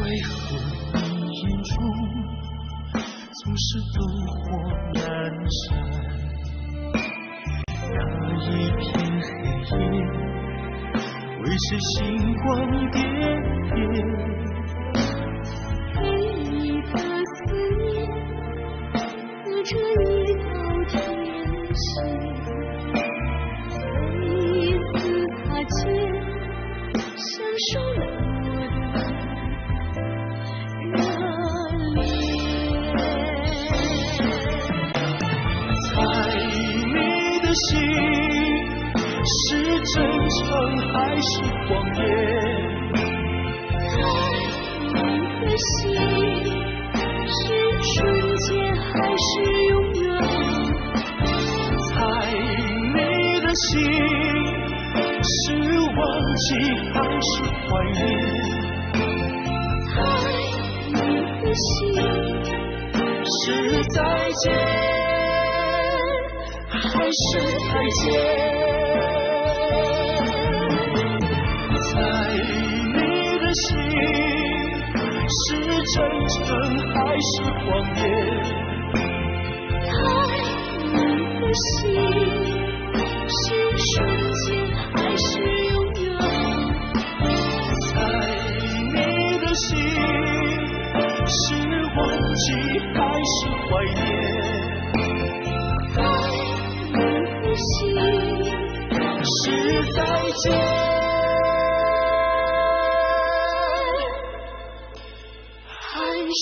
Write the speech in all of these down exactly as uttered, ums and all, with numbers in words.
黑云中，总是灯火阑珊。那一片黑夜，为谁星光点点？对你的思念，撕出一道天线，再一次擦肩。 享受了我的热烈。猜你的心是真诚还是谎言？猜你的心是瞬间还是永远？猜你的心 是忘记还是怀念？猜你的心是再见还是再见？猜你的心是真诚还是谎言？ 猜你的心是瞬间还是永远？猜你的心是忘记还是怀念？猜你的心是再见 还是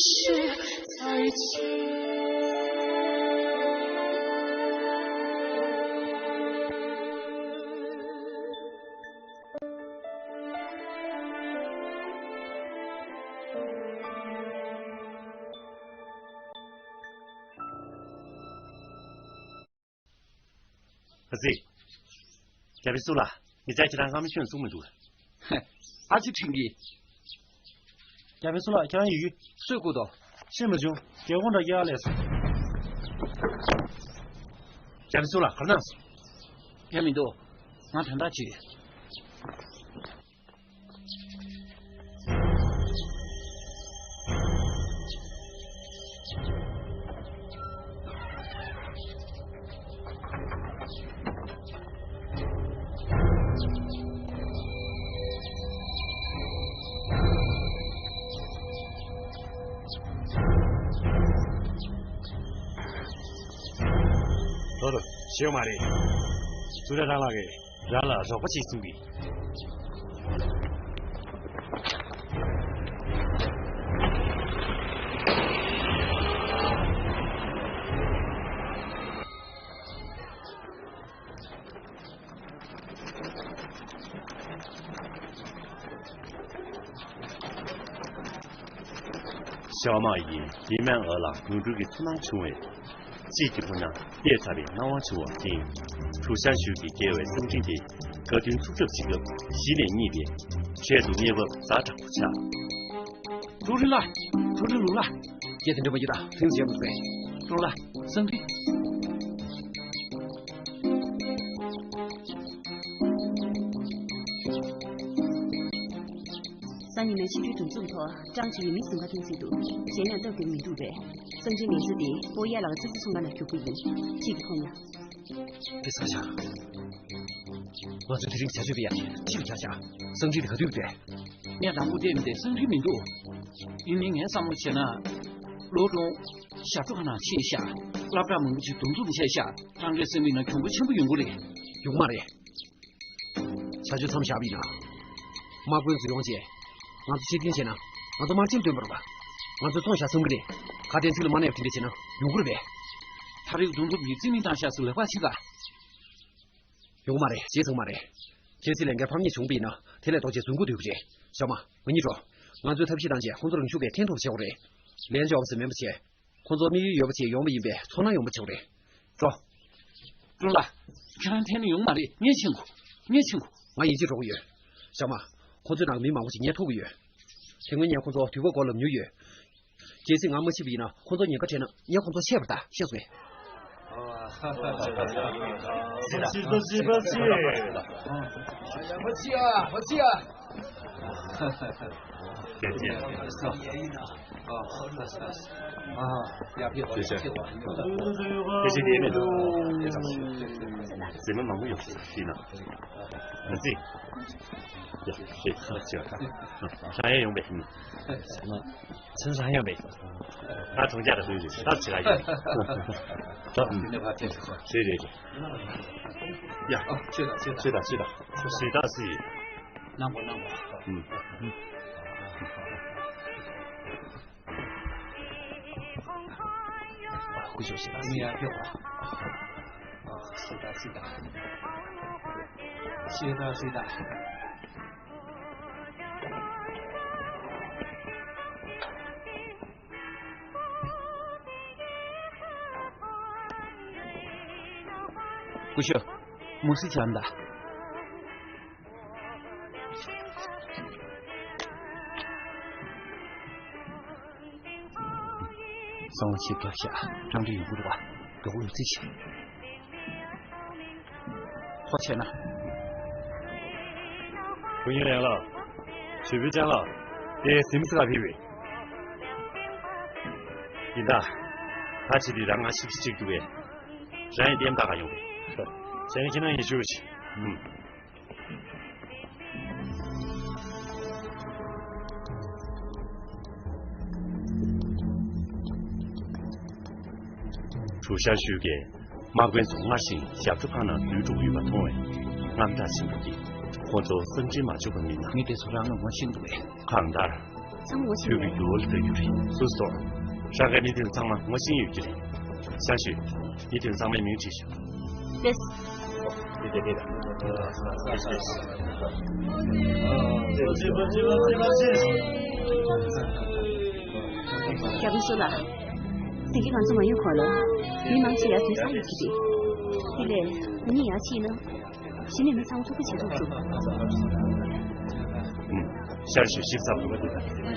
再见？ཨ་ཙི། རྒྱ་བལ་སུ་ལ། ངེད་ཅག་ཁྱེད་རང་ང་མི་ཤོད་གསུང་མི་འདུག་ཨ་ཅེ་ཁྲིན་གྱིས། རྒྱ་བལ་སུ་ལ་ཁྱེད་རང་ཡོད། སུས་བསྐུར་དོ། ཤེས་མ་བྱུང་། རྒྱལ་ཁོངས་འདྲ་རྒྱག་ལས་སོང་། རྒྱ་བལ་སུ་ལ་ག་རེ་གནང་སོང་། ཡ་མི་འདུག་ང་དོན་དག་ཅིག་ལོ་ལོ། ཤེས་ཡོད་མ་རེད། ཙུ་ར་རང་ལགས་ཀྱིས་རང་ལ་རོགས་པ་བྱེད་གསུང་གི། ཞའོ་མ་ཡིས་ལི་མན་ཨོ་ལ་ནོར་འཁྲུལ་གྱི་ཚོར་སྣང་བྱུང་བས། གཅིག་གི་ཁོ་ན་བལྟས་ཚར་བའི་སྣང་བ་བྱུང་བ་བརྟེན། གྲུ་ཤ་ཤུལ་གྱིས་བརྒལ་བའི་སང་ཀྲིན་དེ་དགའ་སྟོན་ཐུགས་གྲབས་བྱེད་སྐབས་གཞི་ནས་རྙེད་པས། འཕྲལ་དུ་གནས་བབ་ཛ་དྲག་པོ་ཆགས། ཀྲུའུ་རིན་ལགས། ཀྲུའུ་རིན་ལུང་ལགས། སྐད་དེ་འདྲ་མ་ཡིན་ད། ཐེངས་བྱས་མི་འདུག་པས། ཀྲུའུ་ལགས། སང་ཀྲིན། སང་ཉིན་མའི་ཕྱི་དྲོའི་འདུ་འཛོམས་ཐོག་ཀྲང་ཅི་ཡི་མི་གསུམ་ཀ་ཐོན་སྲིད་འདུག་གཞན་ཡང་སྟབས་བདེ་མི་འདུག་པས། སང་ཅིན་ལས་བཟོ་དེ་པོ་ཡ་ལགས་ཙི་ཙི་ཚོང་ཁང་ནང་རྒྱུག་གི་ཡིན། གཅིག་གིས་མཐོང་ཡ། དེ་ས་ཆ། ང་ཚོས་དེ་རིང་བྱ་སྤྱོད་སྤེལ་ཡ་དེ་ཕྱིར་རྒྱག་བྱ། སང་ཀྲིན་དེ་ག་དུས་བསྡད། ངས་དང་པོ་བལྟས་མི་བསྡད། སང་ཀྲིན་མི་འདུག་ཡིན་ནའི་ངས་བསམ་བློ་བྱས་ན། ལོ་ཀྲུང་། ཞབས་བྲོ་ཁང་ནང་ཕྱིན་ཤག་སློབ་གྲྭ་མང་པོ་ཅིག་འདུ་འཛོམས་བྱས་ཤག་ཀྲང་ཀྲེ་སེམས་པའི་ནང་གྱོང་པོ་ཆེན་པོ་ཡོང་གི་རེད། ཡོང་མ་རེད། བྱ་སྤྱོད་མཚམས་བཞག་པ་ཡིན་ན། དམག་དཔོན་ཚོ་ཡོང་རྗེས། ང་ཚོ་ཕྱིར་འཐེན་བྱས་ན། ང་ཚོ་དམག་ཆེན་བཏོན་པ་རེད་པ། ང་ཚོས་ཚོང་བཞག་བསམ་གི་རེད། ཁ་དན་ཚིག་ལ་མ་གནས་པ་དེ་འདྲ་བྱས་ན་ཡོང་གི་རེད་པས། ད་རེས་འདུ་འཛོམས་ཀྱི་རྩིས་མི་བཏང་ཤག་སུ་ལག་པ་ཕྱིས་ག་ཡོང་གི་མ་རེད། བྱས་ཚང་མ་རེད། གལ་སྲིད་ལས་འགན་ཕམ་ཉེས་བྱུང་པ་ཡིན་ན། དེ་ལས་ལྡོག་རྗེས་རྫུན་རྐུ་སྡོད་ཀྱི་རེད། ཞའོ་མ། ང་གཉིས་འགྲོ། ང་ཚོས་ཐབས་ཤེས་བཏང་རྗེས་ཁོང་ཚོ་རང་ཤུགས་ཀྱིས་འཐེན་ཐུབ་པ་བྱེད་དགོས་རེད། ལན་འཇལ་བ་ཟེར་མིན་པ་བྱས། ཁོང་ཚོ་དམིགས་ཡུལ་ཡོད་པ་ཅིག་ཡོང་བ་ཡིན་པས་ཚོར་སྣང་ཡོང་བ་བྱེད་དགོས་རེད། འགྲོ། ཀྲུང་ལགས། ཁྱེད་རང་འཐེན་ནས་ཡོང་མ་རེད། ངས་ཕྱིན་དགོས། ངས་ཕྱིན་དགོས། ང་ཡིན་གཅིག་འགྲོ་གི་ཡོད། ཞའོ་མ། ཁོང་ཚོའི་ནང་གི་མི་མང་པོ་ཞིག་ངས་ཐུག་གི་ཡོད། དེ་སྔོན་ངས་ཁོང་ཚོ་དུས་བབ་སྐོར་ལ་ཉུལ་ཡོད། གལ་སྲིད་ང་མ་ཕྱིན་པ་ཡིན་ན་ཁོང་ཚོ་ཉེན་ཁ་འཕྲད་ན་ངས་ཁོང་ཚོར་བཤད་པར་གདའ། ཤེས་སོང་ངས། ཅི་ལྟ་ཅི་ལྟ་ཅི། ཡ་མ་ཅི་ཡ་མ་ཅི་ཡ། ཡ་ཡིན་ན། ཨ་ཧོ་ལ་ས་ས། ཨ་ཡ་ཕི་ཧོ་ཡ་ཕི་ཧོ། དེ་བཞིན་དེ་མེད་འདུག་དེ་ཙམ་ཞིག་ཟེར་མི་མང་པོ་ཡོང་སྲིད་ཤི་ན། ང་ཚིག་ཡ་ཤེས་ཁ་ཅི་བ་ཁ། ཧྲ་ཡ་ཡོང་པས། ཚུན་ཧྲ་ཡོང་པས། ང་གྲོང་ཁྱེར་ལ་ལུས་རེད་ད་ཅི་ག་ཡོད། ད་དེ་ནས་ཕར་ཕེབས་ཤོག་རེད་རེད་རེད། ཡ། ཨ་ཆོས་དང་ཆོས་དང་ཆོས་དང་ཆོས་དང་ཆོས་དང་སྲིད། གནང་དགོས་གནང་དགོས། ཨུམ། སྐུ་ཞབས་ཤེས་རབ་ཨ་ནི་ཡར་ཕེབས་པ། ཤེས་རབ་ཤེས་རབ། ཤེས་རབ་ཤེས་རབ། སྐུ་ཞབས། མུ་སི་ཆང་ད། གསང་བ་ཆེ་བརྒྱབ་ཤག་ཀྲང་ཀྲི་ཡོང་གི་འདུག་ག་མགྱོགས་པོ་ཡོང་རྩིས་བྱེད། ཐུགས་རྗེ་ཆེ་གནང་། ཁུ་ཉིན་ལེང་ལགས། ཞུ་བི་ཅང་ལགས། དེ་སིམ་སི་ལ་ཕེབས་པས། ཡིན་ད། ད་ཕྱི་དེ་རང་ང་ཞིག་གཅིག་འདུག་གས། རང་ཡང་ལྟད་མ་ལྟ་ག་ཡོང་གས། བྱས་ན་ཁྱེད་རང་ཡིན་ཞུ་བྱེད། ཨུམ། གྲུ་ཤར་ཤུལ་གྱི་དམག་དཔོན་ཚོ་སྔར་བཞིན་ཞབས་བྲོ་ཁང་ནང་འཛུལ་འགྲོ་གི་ཡོད་པ་མཐོང་བས། དངངས་སྐྲག་ཆེན་པོ་སྐྱེས། ཁོ་ཚོ་གསང་འཕྲིན་མ་འཇོག་པ་མིན་ན། མི་དེ་ཚོ་རང་ལ་ངོ་ཤེས་འདུག་གས། གང་ལྟར། ཚང་མ་ངོ་ཤེས་ཡོད། ཁྱོད་ཀྱི་འགྱུར་བ་ལ་ལྟ་རྒྱུ་རེད། སོ་སོ། རང་གི་མི་དེ་ཚང་མ་ངོ་ཤེས་ཡོད་ཀྱི་རེད། ཤང་ཤུས། མི་དེ་ཚང་མའི་མིང་བྲིས་ཤོག་ལེས། དེ་དེ་དེ་དང་། རྒྱ་དཔོན་སུ་ལ། དེ་གི་ང་ཚོ་མ་ཡོང་གོང་ལ། མི་མང་ཆེ་ཡར་འཛུལ་ཚར་ཡོད་ཀྱི་རེད། དེ་ལས་ངེད་གཉིས་ཡར་ཕྱིན་ན། གཞི་ནས་མི་ཚང་མ་ཐུག་པ་བྱེད་ཐུབ་ཐུབ། ཨུམ། ཤར་ཞུ་ཞིབ་ཚགས་པོ་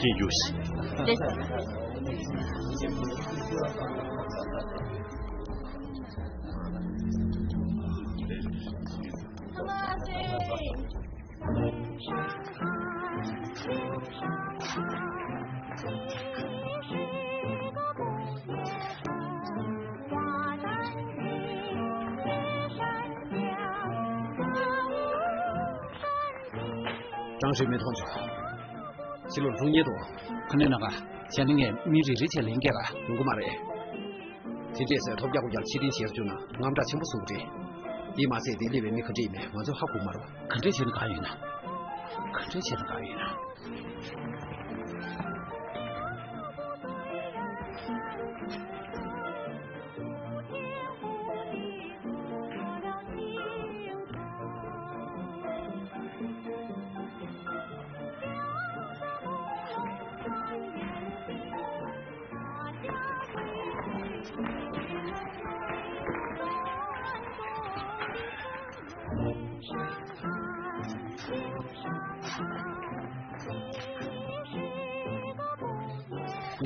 ཀྱིན་ཡོད་ཤིག་ལེས། ཀྲང་ཧྲེང་མིང་མཐོང་བྱུང་། ཕྱི་ལོགས་ལྷུང་ཉེན་འདུག་ཁ་ནས་ན་ག་བྱས་ན་ངས་མི་རེ་རེ་བྱས་ལན་སྐྱེལ་ག་ཡོང་གི་མ་རེད། དེ་འདྲས་ཟེར་ཐོབ་རྒྱག་གོ་རྒྱག་ཕྱིར་དྲན་བྱེད་རྒྱུ་ན་དངངས་སྐྲག་ཆེན་པོ་བཟོ་གི་རེད། དེ་མ་ཟད་དེ་སླེབས་པའི་མི་ག་འདྲས་ཡིན་མིན་ང་ཚོས་ཧ་གོ་མ་རེད། ག་འདྲས་བྱས་ན་ག་ཡིན་ན། ག་འདྲས་བྱས་ན་ག་ཡིན་ན།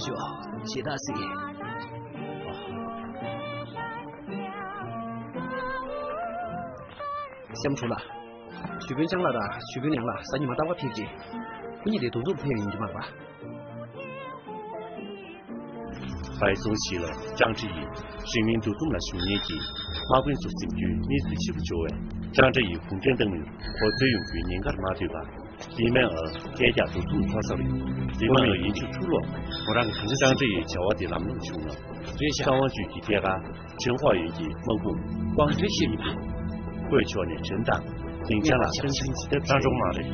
ཞོ། ཞེ་དྲག་སྲིད། སེམས་ཁྲོ་ལ། ཞུ་དཔོན་ཅང་ལགས་དང་ཞུ་དཔོན་ལེང་ལགས་གཟའ་ཉི་མ་རྟག་པར་ཕེབས་ཀྱི། ཁོ་གཉིས་དེ་འདུ་འཛོམས་ཕེབས་ཡོང་གི་མ་རེད་པ། ཧའེ་ཙུང་ཞི་ལ་ཅང་ཀྲི་ཡིས་རིང་མིན་འདུ་འཛོམས་ལ་ཞུགས་མཁན་གྱི་དམག་དཔོན་ཚོ་འཛིན་རྒྱུའི་གནས་ཚུལ་ཕྱི་པོ་འབྱོར་བས། ཅང་ཀྲི་ཡིས་གུང་ཁྲན་ཏང་མིར་གོ་འཛོལ་ཡོང་རྒྱུའི་ཉེན་ཁར་མ་ལྟོས་པར། ལི་མེན་ཨར་སྐད་རྒྱག་འདུ་འཛོམས་འཚོགས་ས་རུ། ལི་མེན་ཨར་ཡིན་ཆུ་འཁྲུག་ལོ། ཁོ་རང་གི་གང་ཅང་ཀྲི་ཡིས་བྱ་བ་འདི་ལམ་ལྷོང་བྱུང་ན། རེད་ཤག་གསང་བ་བཅུད་ཀྱི་སྐྱེས་སྐར་ཁྲེན་ཧྭ་ཡོན་གྱི་དམག་དཔུང་ཀོང་ཀྲི་ཤི་ཡིན་པ། ཁོས་ཕྱོགས་ནས་ཁྲེན་ཏང་ལིང་ཅང་ལ་ཕན་ཚུན་ཇི་ལྟར་ཐང་གྲོང་མ་རེད།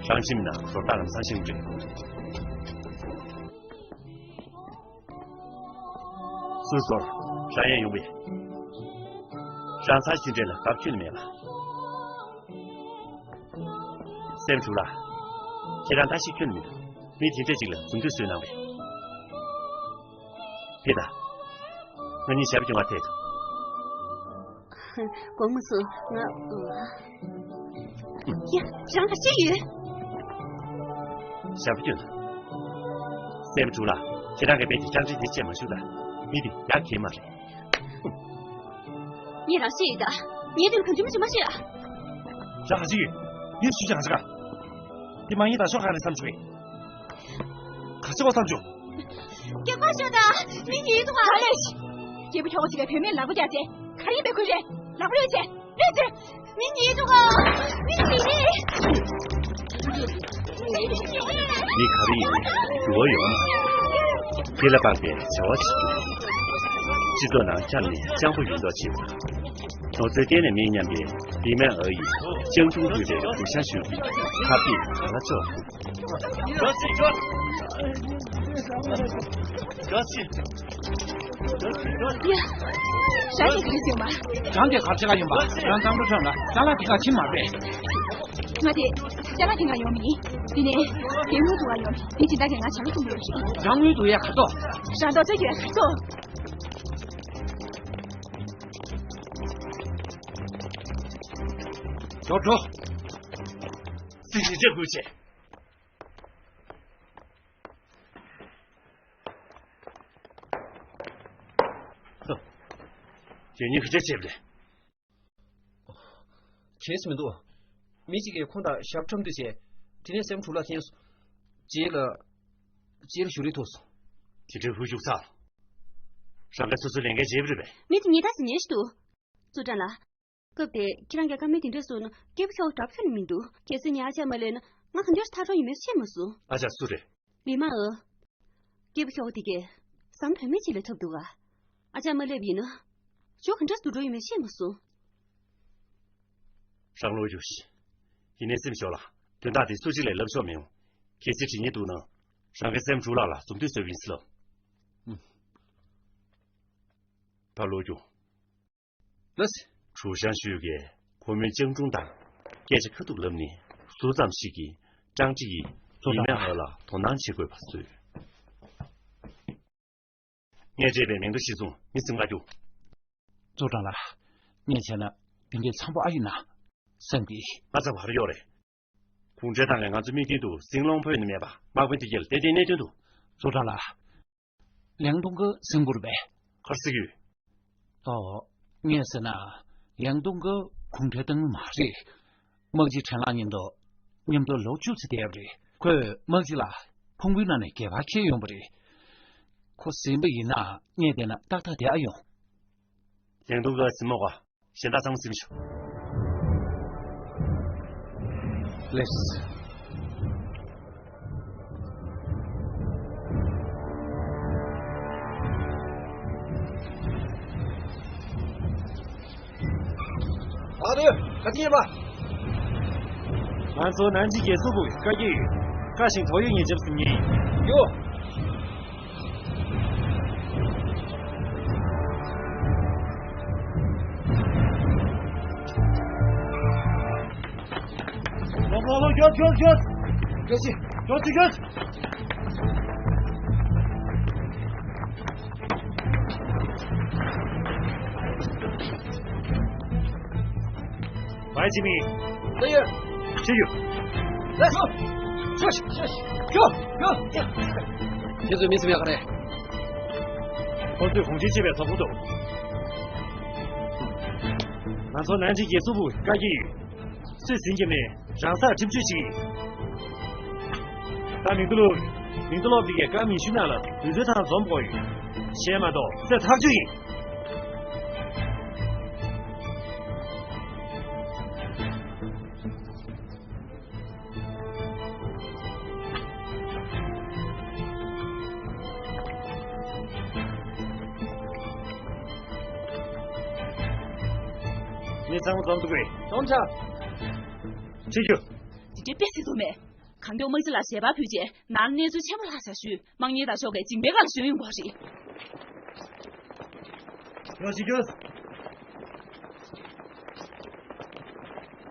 རང་ཁྱིམ་ན་ཟོར་ཐག་ལམ་སང་ཤིང་རེད། སུ་ཟོར། རང་ཡང་ཡོང་བས། རང་ཚ་ཤི་འདྲེ་ལ་བཀའ་བཀྱོན་མེད་ལ། སེམས་འཁྲུག་ལ། ཁྱེད་རང་ད་ཤི་ཁྱོན་མི་འདུག་མི་དེ་འདྲས་ཅིག་ལ་གཟུགས་འདུས་བཟོས་གནང་བས། ཕེ་ད། ང་གཉིས་ཞབས་སྐྱོང་བ་ཐད་དུ། དགོངས་མ་ཚོམས། ང་། ཡ། རང་ག་བྱེད་ཡོད། ཞབས་སྐྱོང་། སེམས་འཁྲུག་ལ། ཁྱེད་རང་གི་དཔེ་དེ་ཅང་ཅི་དེ་བྱེད་མ་བཅུག་ལ། མི་དེ་ཡག་གི་མ་རེད། ངས་རང་ཤེས་ཡོད་ད། ངས་དེ་ལ་གང་བྱུང་མ་བྱུང་མ་བཤད་ཨ། རང་ག་བྱེད་ཡོད། ངས་ཞུ་ཅང་ག་བྱེད་ག་དེ་མ་ངེས་ད་ཤོག་ག་རེ་བསམ་བཅུག་གི། ཆེ་བ་བསམ་བྱུང་། སྐྱབས་མགོན་ཤོག་དང་མི་གཉིས་འདུག་ག་ལེ། སྐྱེས་བུ་ཁྱོ་ག་ཅིག་ག་བུད་མེད་ལག་པ་རྒྱག་ཅེ། ག་རེ་ཡིན་པའི་ཁུལ་རེད། ལག་པ་གཡུག་ཅེ། མི་ཚེ། མི་གཉིས་འདུག་ག་མི་གཉིས། མི་ག་རེ་ཡིན་ནའི་འགྱུར་བ་ཡོང་མ་སྲིད། དེ་ལ་དཔག་པའི་བྱ་བ་བྱེད་རྒྱུ། སྤྱི་ཚོགས་ནང་ཁྱབ་ནས་སྤྱང་པོ་ཡོད་མདོག་བྱེད་པ། ནོར་འཛོལ་གཏན་ནས་མེད་སྙམ་པའི་བི་མའི་ཨ་ཡིས་སྤྱང་གྲུང་ཕུད་པའི་གུས་ཞབས་ཞུ་རྒྱུ་ཁ་གཏད་ག་ལ་གཅོག་ཐུབ། ཡ། ཞག་དེ་ག་རེ་བྱུང་བ། ཞག་དེ་ག་རེ་བྱེད་ག་ཡིན་པ། རང་གཙང་པོ་ཁྲོད་ལ་ཅ་ལག་དེ་ག་ཕྱིན་མ་རེད། ང་དེ་ཅ་ལག་དེ་ང་ཡོང་མི་ཡིན། དེ་ནས་དེ་དངུལ་དུ་ང་ཡོང་མི་དེ་ཇི་ལྟར་གྱི་ང་བྱ་ལུ་ཐུང་པོ་ཡོད་རེད། རང་དངུལ་དུ་ཡ་ག་ཏོ། རང་ཏོ་ཚོད་ཀྱི་ཡ་ག་ཏོ། འགྲོ་འགྲོ། སྲིད་ཞི་བྱེད་དགོས་ཆེ། ཁྱེད་གཉིས་ཁ་ཆད་བྱེད་པ་རེད། གལ་སྲིད་མི་འདུག་མི་གཅིག་གིས་ཁོང་དང་ཞབས་ཁྲམ་དུ་བྱས། དེ་ནས་སེམས་འཁྲུག་ལ་འཐེན་སོང་། རྗེས་ལ། རྗེས་ལ་ཞུ་རེས་ཐུག་སོང་། དེ་འདྲའི་ཧུ་ཤུག་ཚ། རང་ག་སོ་སོའི་ལས་འགན་བྱེད་པ་རེད་པས། མི་དེ་ཉེས་ཐག་ཞིག་ཉེས་ཤི་འདུག་ཙུའུ་ཀྲང་ལགས། སྐབས་དེ་ཁྱེད་རང་གིས་བཀའ་མོལ་དེ་འདྲ་གསུངས་ན་སྐྱེས་བུ་ཁྱོ་ག་དྲག་ཁྱོན་ནས་མི་འདུག་གལ་སྲིད་ངས་ཨ་ཅག་མ་སླེབས་ན་ང་ག་འདྲ་ཐག་གྲོང་ཡིན་མེད་ཤེས་མ་སོང་། ཨ་ཅག་སུ་རེད། ལི་མ་ཨོ། སྐྱེས་བུ་ཁྱོ་ག་དེ་གས་བཟའ་མོ་བུད་མེད་ཅིག་ལ་འཐབ་འདུག་ག་ཨ་ཅག་མ་སླེབས་ཡིན་ན། ཇོ་ག་འདྲ་སྡུག་འགྲོ་ཡིན་མེད་ཤེས་མ་སོང་། རང་བློ་གཡོ་ཞིག་ཡིན་ནའི་སེམས་ཞོག་ལ། དོན་དག་དེ་སུ་གཅིག་ལས་ལབ་ཆོག་མི་ཡོང་། གལ་སྲིད་དྲི་ཉེས་འདུག་ན། རང་གི་སེམས་འཁྲུག་ལག་ལ་འཛུམ་མདངས་བཟོས་པ་ཡིན་ཟེར་ལབ། ཨུམ། ད་བློ་སྐྱོ། ལགས་སེ། གྲུ་ཤང་ཤོས་ཀྱིས་ཁོ་མོའི་སྤྱང་གྲུང་དང་སྐད་ཆ་ཁ་ཐུག་ལབ་ནས་ཟུར་ཙམ་ཞིག་གིས་ཀྲང་ཀྲི་ཡི་ཙུའུ་ཀྲང་ལགས་ལ་དོ་སྣང་བྱེད་དགོས་པ་བཟོས། ངས་སྤྲད་པའི་མིང་ཐོ་གཞིར་བཟུང་མི་སེམས་དགའ་རྒྱུ། ཙུའུ་ཀྲང་ལགས། ངས་བྱས་ན་དེ་འདྲའི་འཚམ་པོ་ཨ་ཡིན་ན། སེམས་ཀྱི། ང་ཚ་བར་ཡོད་རེད། གུང་ཁྲན་ཏང་གིས་ང་ཚོ་དམིགས་རྟེན་དུ་ཟིང་སློང་ཕོད་ནི་མེད་པ་དམག་དཔོན་དེ་གྱད་ལ་ཏན་ཏན་གནད་དོན་དུ། ཙུའུ་ཀྲང་ལགས། ལིང་ཏུང་གི་ཟིང་དགོས་རེད་པས། ག་རེ་ཟེར་གྱི་ཡོད། ཨོ། ངས་ཟེར་ན། ལིང་ཏུང་གི་གུང་ཁྲན་ཏང་མ་རེད། དམག་སྤྱི་ཁྲེན་ལགས་མཉམ་དུ་མཉམ་དུ་ལོ་བཅུ་ཙམ་བསྡད་པ་རེད། ཁོས་དམག་སྤྱི་ལ་ཕུང་པོའི་ནང་ནས་སྒལ་པར་འཁྱེར་ཡོང་པ་རེད། ཁོ་ཟིན་པ་ཡིན་ན་ངས་བལྟས་ན་ཏག་ཏག་བསྡད་ཨ་ཡོང་། ལིང་ཏུང་གི་ཟིན་མོ་ག་གཞན་དག་ཚང་མ་ཟིན་ཤོག་ལེགས། ཨ་རེ། ག་ཅི་ཡིན་པ། ང་ཚོ་ནན་ཅིང་རྒྱལ་ས་སྦུག་གི་བཀའ་བརྒྱུད་ཡོད། བཀའ་བཞིན་ཐོག་ཡིག་ཉེས་ཆབ་ཟིན་ངེས་ཡིན། ཡོ། ལོ་ལོ་ལོ། ཁྱོད་ཁྱོད་ཁྱོད། ཁྱོད་ཅི། ཁྱོད་ཅི་ཁྱོད། བའི་ཅི་མི། ལགས་ཡོད། ཅི་ཡོད། ལགས་སོ། ཁྱོད་ཁྱོད་ཁྱོད་ཁྱོད། ཁྱེད་ཚོའི་མི་སེམས་ཡག་ག་རེད། ཁོ་ཚོས་གུང་ཁྲན་སྤྱི་པའི་ཐོབ་ཐང་འདུག་ང་ཚོ་ནན་ཅིང་རྒྱལ་ས་སྦུག་བཀའ་བརྒྱུད་ཡོད། སུས་ཟིན་གྱི་མེད། རང་སར་ཁྲིམས་གཅོད་བྱེད་ཀྱི་ཡིན། ད་མིང་ཐོ་བླུགས། མིང་ཐོ་བླུགས་དེ་གས་སྐར་མ་ཉི་ཤུ་ནང་ལ་དུས་ཚོད་ཐང་འཛོམས་དགོས་ཡོད། གཞན་མ་གཏོགས་སུས་ཐག་གཅོད་ཡིན། ངས་ཚང་མ་འཛོམས་འདུག་གས། འཛོམས་ཆ། ཁྲིད་རྒྱུ། དེ་འདྲའི་དཔེ་སྲིད་དུ་མེད། གང་མགྱོགས་དམག་སྤྱི་ལ་ཞལ་པར་ཕུལ་རྗེས་ནང་གནས་ཚུལ་ཆེན་པོ་ལྷག་བྱ་ཞུས། དམག་གཉེར་དང་ཕྱོགས་ཀྱི་འཇིགས་མེད་སྒང་ལ་ཞོན་ཡོང་དགོས་རེད། ཡོ་ཞིག་ཡོད།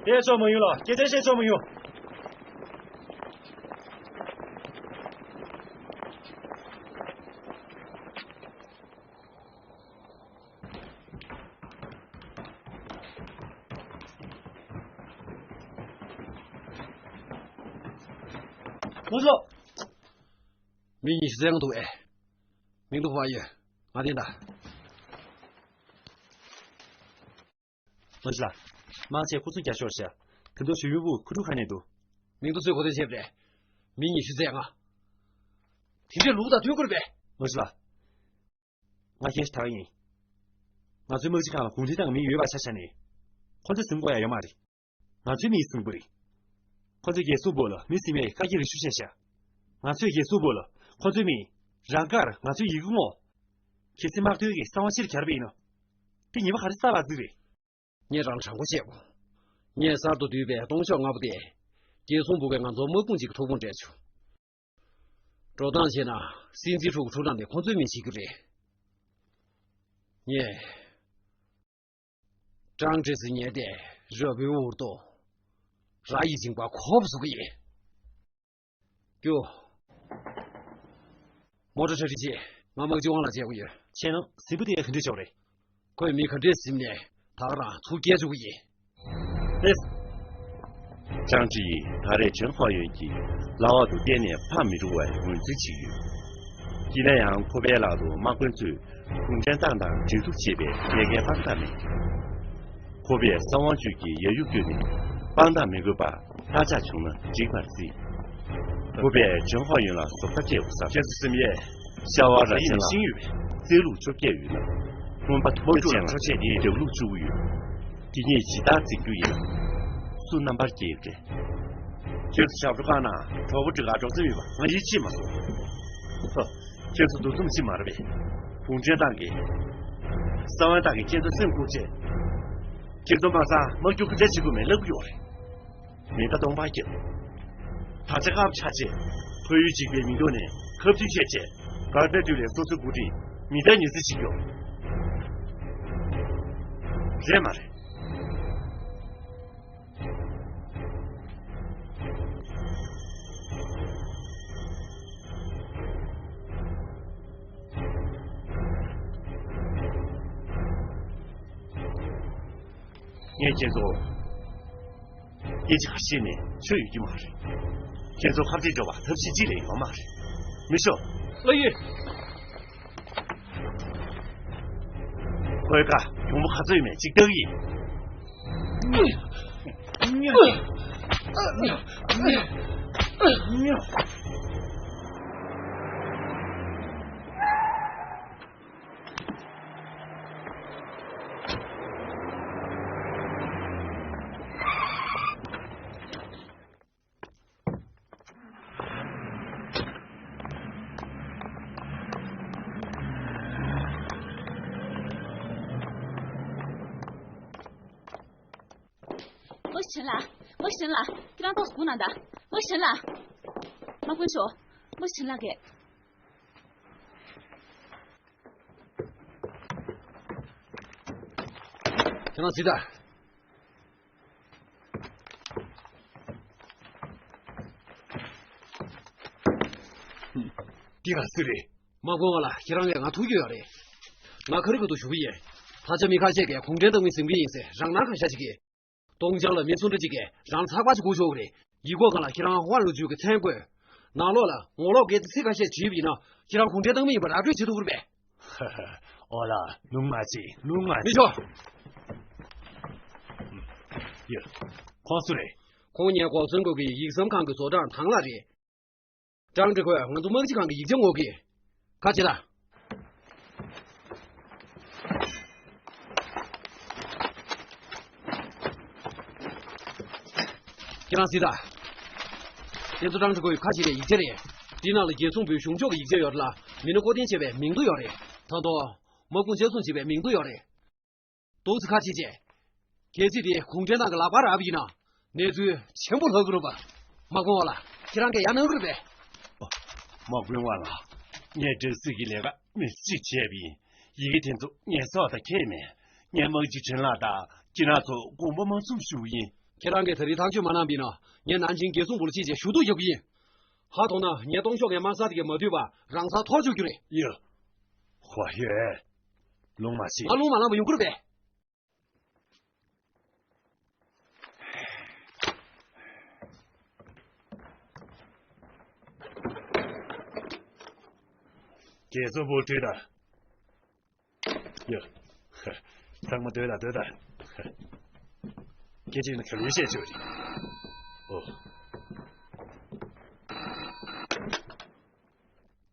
བཤད་ཆོག་མ་ཡོང་ལ་སྐད་ཆ་བཤད་ཆོག་མ་ཡོང་། ལོ་ཚོ། མི་ཉི་ཤུ་རྩ་ལྔ་འདུག་ཨེ། མིང་ཐོ་བ་ཡོད། ང་དེ་འདྲ། ལོ་ཅི་ལ། དམག་ཆས་ཁུ་ཚུར་རྒྱག་ཤོར་ཤག་དེ་ཚོ་ཞུ་ཡུལ་བུ་ཁུ་ཁྲུ་ཁ་ནས་འདུག་མིང་ཐོ་ཚོས་གོ་དོན་བྱས་པ་རེད། མི་ཉི་ཤུ་རྩ་ལྔ། དེ་འདྲའི་ལུགས་དང་མཐུན་དགོས་རེད་པས། མ་གཞི་ལ། ང་ཁྱེད་ཞིག་ཐག་ཡིན། ང་ཚོའི་དམག་སྤྱི་ཁང་ལ་གུང་ཁྲན་ཏང་མི་ཡོད་པ་ཆ་བཞག་ནས། ཁོ་ཚོས་ཟིན་དགོས་ཡ་ཡོད་མ་རེད། ང་ཚོའི་མིས་ཟིན་དགོས་རེད། ཁོ་ཚོས་རྒྱལ་སྲུང་པོ་ལ་མི་ཟིན་མེད་བཀའ་རྒྱ་རེ་ཞུ་བྱས་ཤག་ང་ཚོས་རྒྱལ་སྲུང་པོ་ལ་ཁོ་ཚོའི་མིས་རང་དགར་ང་ཚོའི་ཡི་གེ་ངོ་། གལ་སྲིད་དམག་དོན་གྱི་གསང་བ་ཕྱིར་གྱར་བ་ཡིན་ན། དེ་ཉེས་པ་ག་རེ་བསགས་ལ་རྩིས་རེད། ངས་རང་དྲང་པོ་བཤད་གོ། ངས་གསར་དུ་བསྡུས་པའི་སྟོང་ཤོག་ལྔ་པོ་དེ། རྒྱལ་སྲུང་པུའུ་ཀའི་ང་ཚོ་དམག་དཔུང་གཅིག་གི་ཐུགས་དགོངས་སྤྲད་བྱུང་། འགྲོ་སྟངས་བྱས་ན་སྲིད་འཛིན་ཕྲུ་གུ་ཕྲུག་རང་དེ་ཁོ་ཚོའི་མི་བྱེད་རྒྱུ་རེད། ངས། ཀྲང་ཀྲེ་ཟི་ཉལ་ཏེ་ར་བུའི་འོག་ཏུ་ར་ཡི་འཇིང་པ་ཁོབ་བཟོ་གི་ཡིན། ཀྱུ། མོ་ཊ་གྲ་སྒྲིག་བྱེད། ང་དམག་སྤྱི་དབང་ལགས་མཇལ་དགོས་ཡོད། ཁྱེད་རང་གཟིག་པོ་དེ་ག་འདྲ་ཆགས་རེད། ཁོས་མི་ག་འདྲས་ཟིན་ནས་ད་ག་རང་ཚུར་སྐྱེལ་བཅུག་གི་ཡིན། ཨེ། ཀྲང་ཀྲི་ཡིས་ད་རེས་ཅན་ཧྭ་ཡོན་གྱིས་ལག་འོག་ཏུ་གཏན་ནས་ཕམ་མི་འགྲོ་བའི་ངོས་འཛིན་བྱེད་ཀྱི་ཡོད། ཡིན་ན་ཡང་ཁོ་པའི་ལག་ཏུ་དམག་དཔོན་ཚོས་གུང་ཁྲན་ཏང་དང་འབྲེལ་གཏུག་བྱེད་པའི་ལས་ཀའི་དཔང་རྟགས་མེད། ཁོ་པས་གསང་བ་བརྗོད་ཀྱི་ཡ་ཡུ་བསྐྱོན་ནས་དཔང་རྟགས་མི་དགོས་པར་ལྷ་ཆགས་བྱུང་ན་འགྲིག་པར་བརྩིས། ཁོ་པས་ཅན་ཧྭ་ཡོན་ལ་བཟོ་ལྟ་སྤྲད་དགོས་བསམ། ཁྱེད་ཚོ་སེམས་ཡས། ཤ་བ་ར་ཡིན་ཅན་ལ་ཤིང་ཡོད་པས། རྩལ་ལུགས་བཅོ་བརྒྱད་ཡོད་ལ། རྔོན་པ་མཐོ་པོ་ཅན་ལ་ཁྲོ་ཆས་དེའི་འདེབས་ལུགས་བཅུ་དགུ་ཡོད། དེ་ཉིད་ཇི་ལྟར་འཛིན་རྒྱུ་ཡིན་ན། སུ་རྣམ་པར་རྒྱལ་རེད། ཁྱོད་ཚོ་ཞབས་བྲོ་བཀང་ན་གྲོགས་པོ་འགྲིག་ག་གྲོགས་ཚོད་ཡོད་པ་ང་ཡིད་ཆེས་མ་སོང་། ཧ། ཁྱོད་ཚོ་འདུ་འཛོམས་ཤིག་མ་རེད་པས། གུང་ཁྲན་ཏང་གིས། གསང་བའི་ཏང་གིས་ཁྱེད་ཚོ་སེམས་འགུག་བྱས། ཁྱེད་ཚོ་མ་སང་དམག་རྒྱུག་ག་འདྲ་བྱེད་དགོས་མེད་ལབ་ཀྱི་ཡོད་རེད། མེ་མདའ་སྟོང་པར་བརྒྱབ། ད་ཆ་སྐབས་ཆགས་ཆེ། ཕ་ཡུལ་གཅིག་པའི་མིང་ཐོག་ནས་ཁ་བརྡུང་བྱས་རྗེས། གར་པའི་དུས་ལས་སོ་སོའི་འགོ་ཁྲིད་མི་ལྟར་ཉེས་སེལ་བྱེད་རྒྱུ། རེད་མ་རེད། ངས་ཁྱེད་ཚོ། སྐད་ཆ་ཁ་ཤས་ནས་ཆོས་ཡོད་ཀྱི་མ་རེད། ཁྱེད་ཚོ་ཁ་གཏད་འཇོག་པ་ཐབས་ཤེས་གཅིག་ལས་ཡོད་མ་རེད། མི་ཤོག་ལགས་ཡོད། ཁོའི་ཁ་གྱོང་པོ་ག་ཚོད་ཡོད་མེད་གཅིག་ལྟ་གི་ཡིན། མོ་ཞན་ལགས། མོ་ཞན་ལགས། ཁྱེད་རང་ཏོག་ཙམ་སྒུག་གནང་དང་། མོ་ཞན་ལགས། དམག་དཔོན་མཆོག་མོ་ཞན་ལགས་ཀྱིས། ཁྱེད་རང་གཟིགས་དང་། འདི་ག་སུ་རེད། དམག་དཔོན་ལགས། ཁྱེད་རང་ལ་ང་ཐུག་རྒྱུ་ཡོད་རེད། ང་ཁ་རི་ཁ་ཐུག་ཞུ་གི་ཡིན། ད་ཆ་མི་ཁ་ཤས་ཀྱིས་གུང་ཁྲན་ཏང་མི་ཟིན་གྱི་ཡིན་ཟེར་རང་སྣང་གང་ཤར་བྱེད་ཀྱི། སྟོང་རྐྱང་ལ་མི་སུ་འདྲ་ཅིག་གིས་རང་ཚགས་པར་ཅིག་སྒུག་ཆོག་གི་རེད། ཡིག་སྐོགས་སྒང་ལ་ཁྱེད་རང་ཝང་ལུ་ཇུ་གི་མཚན་བཀོད། ནང་ལོགས་ལ་ངོ་ལོག་སྐད་ཆ་ཚིག་ཁ་ཤས་བྲིས་པ་ཡིན་ན་ཁྱེད་རང་གུང་ཁྲན་ཏང་མི་ཡིན་པ་ར་སྤྲོད་བྱེད་ཐུབ་ཀྱི་རེད་པས། ཨོ་ལ། ལུང་མ་བྱེད། ལུང་མ་བྱེད། མི་ཆོག་ཡ། ཁོང་སུ་རེད། ཁོང་ངའི་གོ་མཚོན་སྐོར་གྱི་ཡིག་ཟམ་ཁང་གི་བཟོ་གྲྭ་ཐང་ལ་རེད། ཀྲང་ཀྲི་ཁོས་ང་ཚོ་དམག་སྤྱི་ཁང་གི་ཡིག་ཆ་ངོ་གི། ཁ་ཆེ་ལ། ཁྱེད་རང་གཟིགས་དང་། དེ་ཚོ་ཀྲང་ཀྲི་ཁོའི་ཁ་ཆེ་བའི་ཡིག་ཆ་རེད། དེའི་ནང་ལ་རྒྱལ་སྲུང་པུའུ་གཞུང་ཕྱོགས་ཀྱི་ཡིག་ཆ་ཡོད་རེད་ལ། མི་སྣ་བསྐོ་འཐེན་བྱས་པའི་མིང་ཐོ་ཡོད་རེད། ད་དུང་། དམག་དཔུང་ཆ་སྲུང་བྱེད་པའི་མིང་ཐོ་ཡོད་རེད། ཏོག་ཙི་ཁ་ཕྱེ་བྱས། གལ་སྲིད་དེ་གུང་ཁྲན་ཏང་གི་ལག་པར་རག་པ་ཡིན་ན། གནས་ཚུལ་ཆེན་པོ་ལྷག་གི་རེད་པ། དམག་དཔོན་པ་ལགས། ཁྱེད་རང་གིས་ཡང་གནང་གི་རེད་པས། དམག་དཔོན་པ་ལགས། ངས་སྒྲིག་སྲིད་ཀྱི་ལས་ཀ་མི་གཅིག་བྱས་པ་ཡིན། ཡི་གེ་དེ་ཚོ་ངས་སྲོག་དང་ཁྱད་མེད། ངས་དམག་སྤྱི་ཁྲིན་ལགས་དང་ཁྱེད་རང་ཚོ་དགོངས་པ་མ་ཚོམ་ཞུ་གི་ཡིན། ཁྱེད་རང་གིས་ད་རེས་ཐག་གཅོད་མ་གནང་པ་ཡིན་ན། ངས་ནན་ཅིང་རྒྱལ་སྲུང་པུའུ་ལ་ཕྱིན་བྱས་ཞུ་གཏུག་རྒྱག་གི་ཡིན། ཧ་ཐོག་ན་ངས་སྟོང་ཤོག་ངའི་དམག་ས་དེ་གས་མ་བསྡུས་པ་རང་སར་འཐོར་འཇུག་རྒྱུ་རེད། ཡོ། ཧོ་ཡོད། ལུང་མ་ཤེས། ང་ལུང་མ་ལངས་པ་ཡོང་གི་རེད་པས། རྒྱལ་སྲུང་པུའུ་ཁྲིན་ལགས། ཡ། ཚང་མ་སྡོད་ད་སྡོད་ད། སྐད་ཆ་ཡིན་ན་ག་ལེར་བཤད་ཆོག་རེད། ཨོ།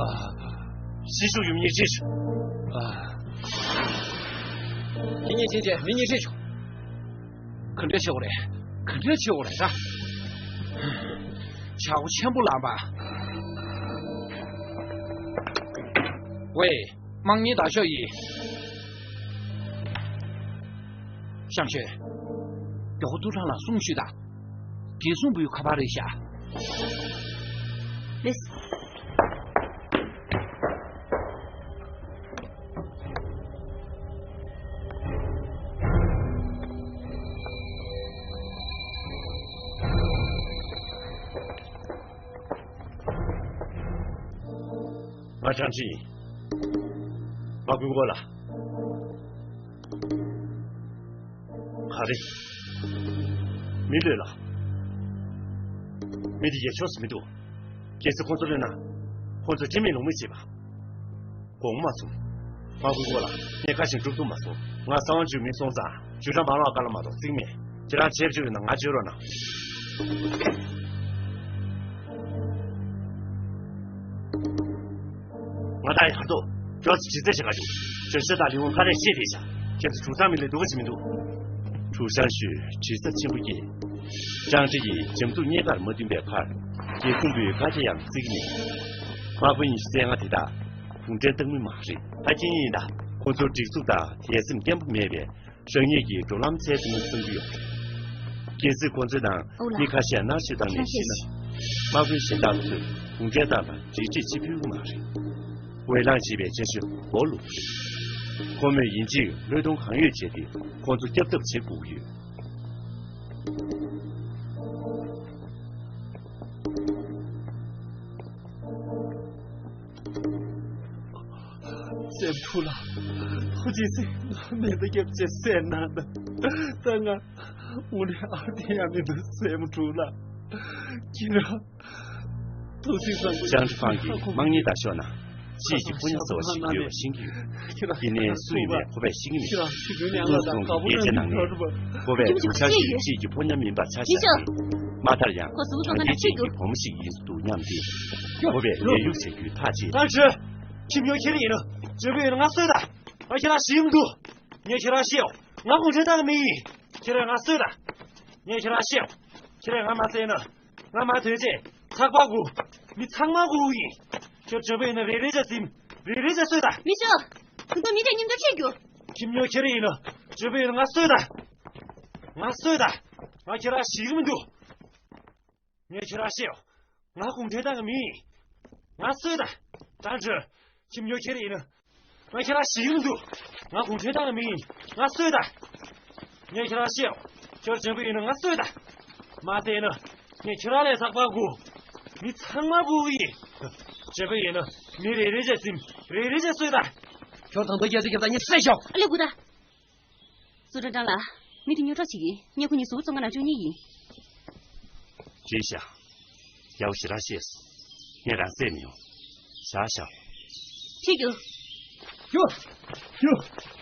ཨ། སྲི་ཞུ་ཡུམ་གཉིས་ཁྲིད་བྱུང་། ཨ། ཁྱེད་གཉིས་ཕྱིན་བྱས་མི་གཉིས་ཁྲིད་བྱུང་། ག་འདྲ་བྱེད་དགོས་རེད། ག་འདྲ་བྱེད་དགོས་རེད་ད། བྱ་སྒོ་ཆེན་པོ་ལངས་པ། ཝེ། དམག་ཉིན་ད་ཤོག་ཡིན། ཤང་ཤོས། མགྱོགས་པོ་ཏུའུ་ཀྲང་ལ་གསུང་ཞུས་དང་། རྒྱལ་སྲུང་པུའུ་ཁ་པར་རེད་ཤག་ལེས། ང་ཁྲང་ཅི་ཡིན། མ་ཀུན་གོ་ལ། ག་རེ། མི་ལོས་ལ། མི་དེ་ཡེ་ཆོག་སུ་མི་འདུག་རྒྱལ་སྲིད་ཁོང་ཚོ་ལོས་ན། ཁོང་ཚོས་ཁྲིམས་མེད་ལུགས་མེད་བྱེད་པ། དགོངས་མ་ཚོམ། མ་ཀུན་གོ་ལ། ངས་ཁ་ཞིག་སྒྲུབ་ཐུབ་མ་སོང་། ང་གསང་བ་འཇུ་མི་སོང་ཙང་། ཇུས་ཀྲང་མ་ལོག་ག་ལ་མ་གཏོགས་རྩིག་མེད། ཁྱེད་རང་བྱེད་བཅུག་ཡོད་ན་ང་བཅོས་རོགས་གནང་། ང་ད་ཡར་དོ། ཇོ་སི་དྲི་རྩད་བྱེད་ག་བྱུང་། ཇོ་སི་དང་ལི་ཝང་ཁ་རས་བཤད་བསྡད་བཞག་ཁྱེད་ཚོ་གྲུ་ཚང་མི་ལས་སྡུག་ག་ཞིག་མི་འདུག་ཁྲུའུ་ཤང་ཤུས་དྲི་ས་ཆེན་པོ་སྐྱེས། ཅང་ཀྲི་ཡིས་འཇམ་ཐུག་རྙེད་པར་མ་བསྟུན་པའི་ཁར། རྒྱལ་སྲུང་པུའུ་བཀའ་རྒྱ་ཡང་བརྩི་གི་མེད། དམག་དཔོན་ཡིན་ཞིག་བསད་ང་དེ་དག་གུང་ཁྲན་ཏང་མི་མ་རེད། ཕ་རྒན་ཡིན་ད། ཁོ་ཚོར་སྒྲིག་འཛུགས་དང་དད་སེམས་སྐྱེན་པོ་མེད་པས། རང་ཉིད་ཀྱི་འགྲོ་ལམ་འཚོལ་ཐུབ་ན་བསམ་གྱི་ཡོད་རེད། གལ་སྲིད་ཁོ་ཚོའི་ནང་ཨོ་ལ། མི་ཁ་ཤས་མནར་གཅོད་བཏང་ནས་ཤི་ན། དམག་དཔོན་གཞན་དག་ཚོས་གུང་ཁྲན་ཏང་ལ་འབྲེལ་འདྲིས་ཅི་ཕུལ་གྱི་མ་རེད། འོས་ལངས་བྱེད་པའི་ཆ་ཤས་སྦོ་ལུག་རེད། ཁོ་མོས་ཡིན་གཅིག་བློས་གཏོང་གང་ཡོད་བྱས་ཏེ་ཁོ་ཚོ་སྐྱོབ་ཐབས་བྱེད་དགོས་ཀྱི་ཡོད། སེམས་ཕྲུག་ལ། ཐུགས་རྗེ་ཆེ། ང་མེ་མདའ་བརྒྱབ་བྱས་བསད་གནང་དང་། ད་ང་དངོས་གནས་ཨ་བདེ་ཡ་མི་འདུག་སེམས་ཕྲུག་ལ། ཁྱེད་རང་། ཐུགས་རྗེ་བཟང་པོ། ཅང་ཀྲི་ཧྥང་གིས་དམག་གཉེར་ལྟ་ཞོག་ན། ཕྱིས་ཀྱི་ཕོ་ཉ་ཟེར་བ་ཞིག་ཡོད་པ་ཤེས་ཀྱི་ཡོད། ཡིན་ནའི་སུ་ཡིན་མིན་ཁོ་པས་ཤེས་ཀྱི་མེད། ཁོ་ཚོ་ཚོང་གི་ཉེས་ཆད་ནང་ནས་ཁོ་པས་ཁྲུའུ་ཤང་ཤུས་ཕྱིས་ཀྱི་ཕོ་ཉ་མིན་པ་ཆ་བཞག་སྟེ། མ་མཐར་ཡང་དྲང་བདེན་ཅན་གྱི་བུ་མོ་ཞིག་ཡིན་འདུག་སྙམ་སྟེ། ཁོ་པས་ལས་གཡུག་བྱ་རྒྱུའི་ཐག་བཅད། ཀྲང་ཀྲི། ཁྱིམ་ཉོ་ཁྱེད་རང་ཡིན་ན་ཇོ་བོ་ཡིན་ན་ང་གསོད་དང་། ང་ཁྱེད་རང་ཞིག་མི་འདུག་ངས་ཁྱེད་རང་ཤེས་ཡོང་། ང་གུང་ཁྲན་ཏང་གི་མི་ཡིན། ཁྱེད་རང་ང་གསོད་དང་། ངས་ཁྱེད་རང་ཤེས་ཡོང་། ཁྱེད་རང་ང་མ་བསད་ན། ང་མ་ཐོན་རྗེས་ཚགས་པར་སྒུག་མི་ཚང་མ་སྒུག་ཡིན། ཁྱོད་ཇོ་བོ་ཡིན་ན་རེ་རེ་བྱས་ཟིན། རེ་རེ་བྱས་གསོད་དང་། མི་ཤོག་ད་ལྟ་མི་དེ་མཉམ་དུ་ཁྲིད་རྒྱུ། ཁྱིམ་ཉོ་ཁྱེད་རང་ཡིན་ན་ཇོ་བོ་ཡིན་ན་ང་གསོད་དང་། ང་གསོད་དང་། ང་ཁྱེད་རང་ཞིག་མི་འདུག་ངས་ཁྱེད་རང་ཤེས་ཡོང་། ང་གུང་ཁྲན་ཏང་གི་མི་ཡིན། ང་གསོད་དང་། ཀྲང་ཀྲི། ཁྱིམ་ཉོ་ཁྱེད་རང་ཡིན་ན། ང་ཁྱེད་རང་ཞིག་མི་འདུག་ང་གུང་ཁྲན་ཏང་གི་མི་ཡིན། ང་གསོད་དང་། ངས་ཁྱེད་རང་ཤེས་ཡོང་། ཁྱོད་ཇོ་བོ་ཡིན་ན་ང་གསོད་དང་། མ་བསད་ན། ངས་ཁྱེད་རང་ལ་ཚགས་པར་སྒུག་མི་ཚང་མ་སྒུག་གི་ཡིན། ཇོ་བོ་ཡིན་ན། མི་རེ་རེ་བྱས་ཟིན། རེ་རེ་བྱས་གསོད་དང་། ཁྱོད་དང་པོ་རྒྱལ་སྲིད་རྒྱབ་དང་ངས་བསད་ཤོག་ཨ་ལེ་གུ་ད། སུ་ཀྲང་ཀྲང་ལགས། མི་དེ་ཉོ་གྲོགས་བྱེད་ཀྱི། ངས་ཁོ་གཉིས་ཟུར་བཙོང་ག་ནང་བཅུག་མཁན་ཡིན། རེད་ཤག་ཡག་པོ་ཞེ་དྲག་ཤེས་སོང་། ངས་རང་བསད་མི་ཡོང་། བཞག་བཞག་ཁྲིད་རྒྱུ། རྒྱུ། རྒྱུ།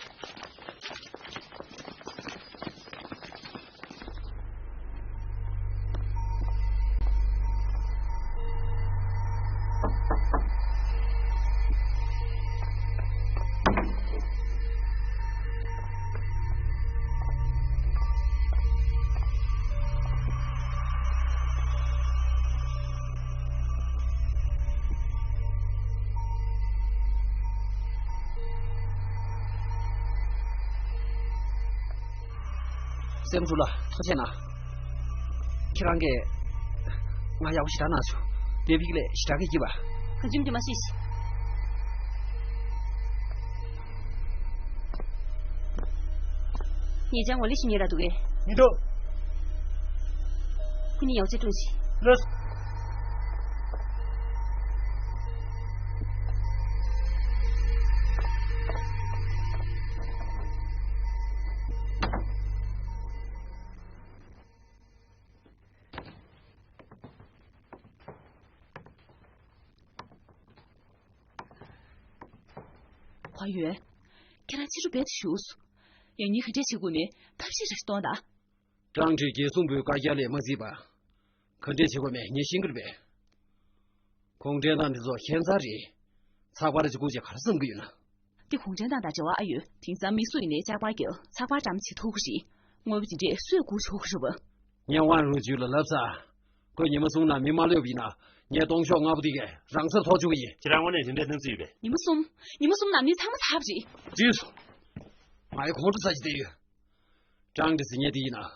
སེམས་ཕྲུག་ལ་ཐུགས་རྗེ་གནང་། ཁྱེད་རང་གིས་ང་ཡག་པོ་ཞེ་དྲག་གནང་སོང་། བེ་བིག་ལས་ཞེ་དྲག་གི་སྐྱིད་པ། གང་བྱུང་དེ་མ་ཤེས་ཤིག་ཉེ་ཆར་ངོ་ལི་ཞིག་ཉེ་ར་འདུག་གས། མི་འདུག་ཁོ་གཉིས་ཡག་ཅིག་སྒྲུང་ཞིག་ལགས། ཕ་ཡོད། ཁྱེད་རང་ཕྱི་དྲོ་རྦད་དེ་བཞུགས་སོང་། ཡང་ཉིན་ག་འདྲས་བྱེད་དགོས་མིན་ཐབས་ཤེས་རེ་ཞིག་གཏོང་དང་། ཀྲང་ཀྲིག་རྒྱལ་སྲུང་པུའི་བཀའ་རྒྱ་ལས་མ་བརྩིས་པ། ག་འདྲས་བྱེད་དགོས་མེད་ངས་ཤེས་ཀྱི་རེད་པས། གུང་ཁྲན་ཏང་འདི་ཚོ་ཁྱད་མཚར་རེད། ཚགས་པར་ཅིག་བསྐུར་བྱས་ག་རེ་བསམ་གྱི་ཡོད་ན། འདི་གུང་ཁྲན་ཏང་དང་འབྲེལ་བ་ཨ་ཡོད། དེང་སང་མི་སུ་ཡིན་ནའི་ལྕགས་པར་རྒྱག་ཚགས་པར་བཀྲམ་བྱེད་ཐུབ་ཀྱི་རེད། དངོས་པོ་དེ་འདྲས་སུས་བསྐུར་ཆོག་གི་རེད་པ། ངས་ཝང་རུའུ་ཅུས་ལ་ལབ་ཚར། ཁོས་ཉི་མ་གསུམ་ནང་མི་མ་གློད་པ་ཡིན་ན། ངས་སྟོང་ཤོག་ལྔ་པོ་དེ་གས་རང་སར་ཐོག་བཅུག་གི་ཡིན། ཁྱེད་རང་དངོས་གནས་དེ་འདྲའི་སྣང་ཚུལ་ཡོད་པས། ཉི་མ་གསུམ། ཉི་མ་གསུམ་ནང་མི་ཚང་མ་ཚར་བ་རེད། རྗེས་སུ། ང་ཡི་ཁོང་ཁྲོ་ཟ་གྱི་བསྡད་ཡོད། ཀྲང་ཀྲིག་ཟེར་མཁན་དེ་ཡིན་ན།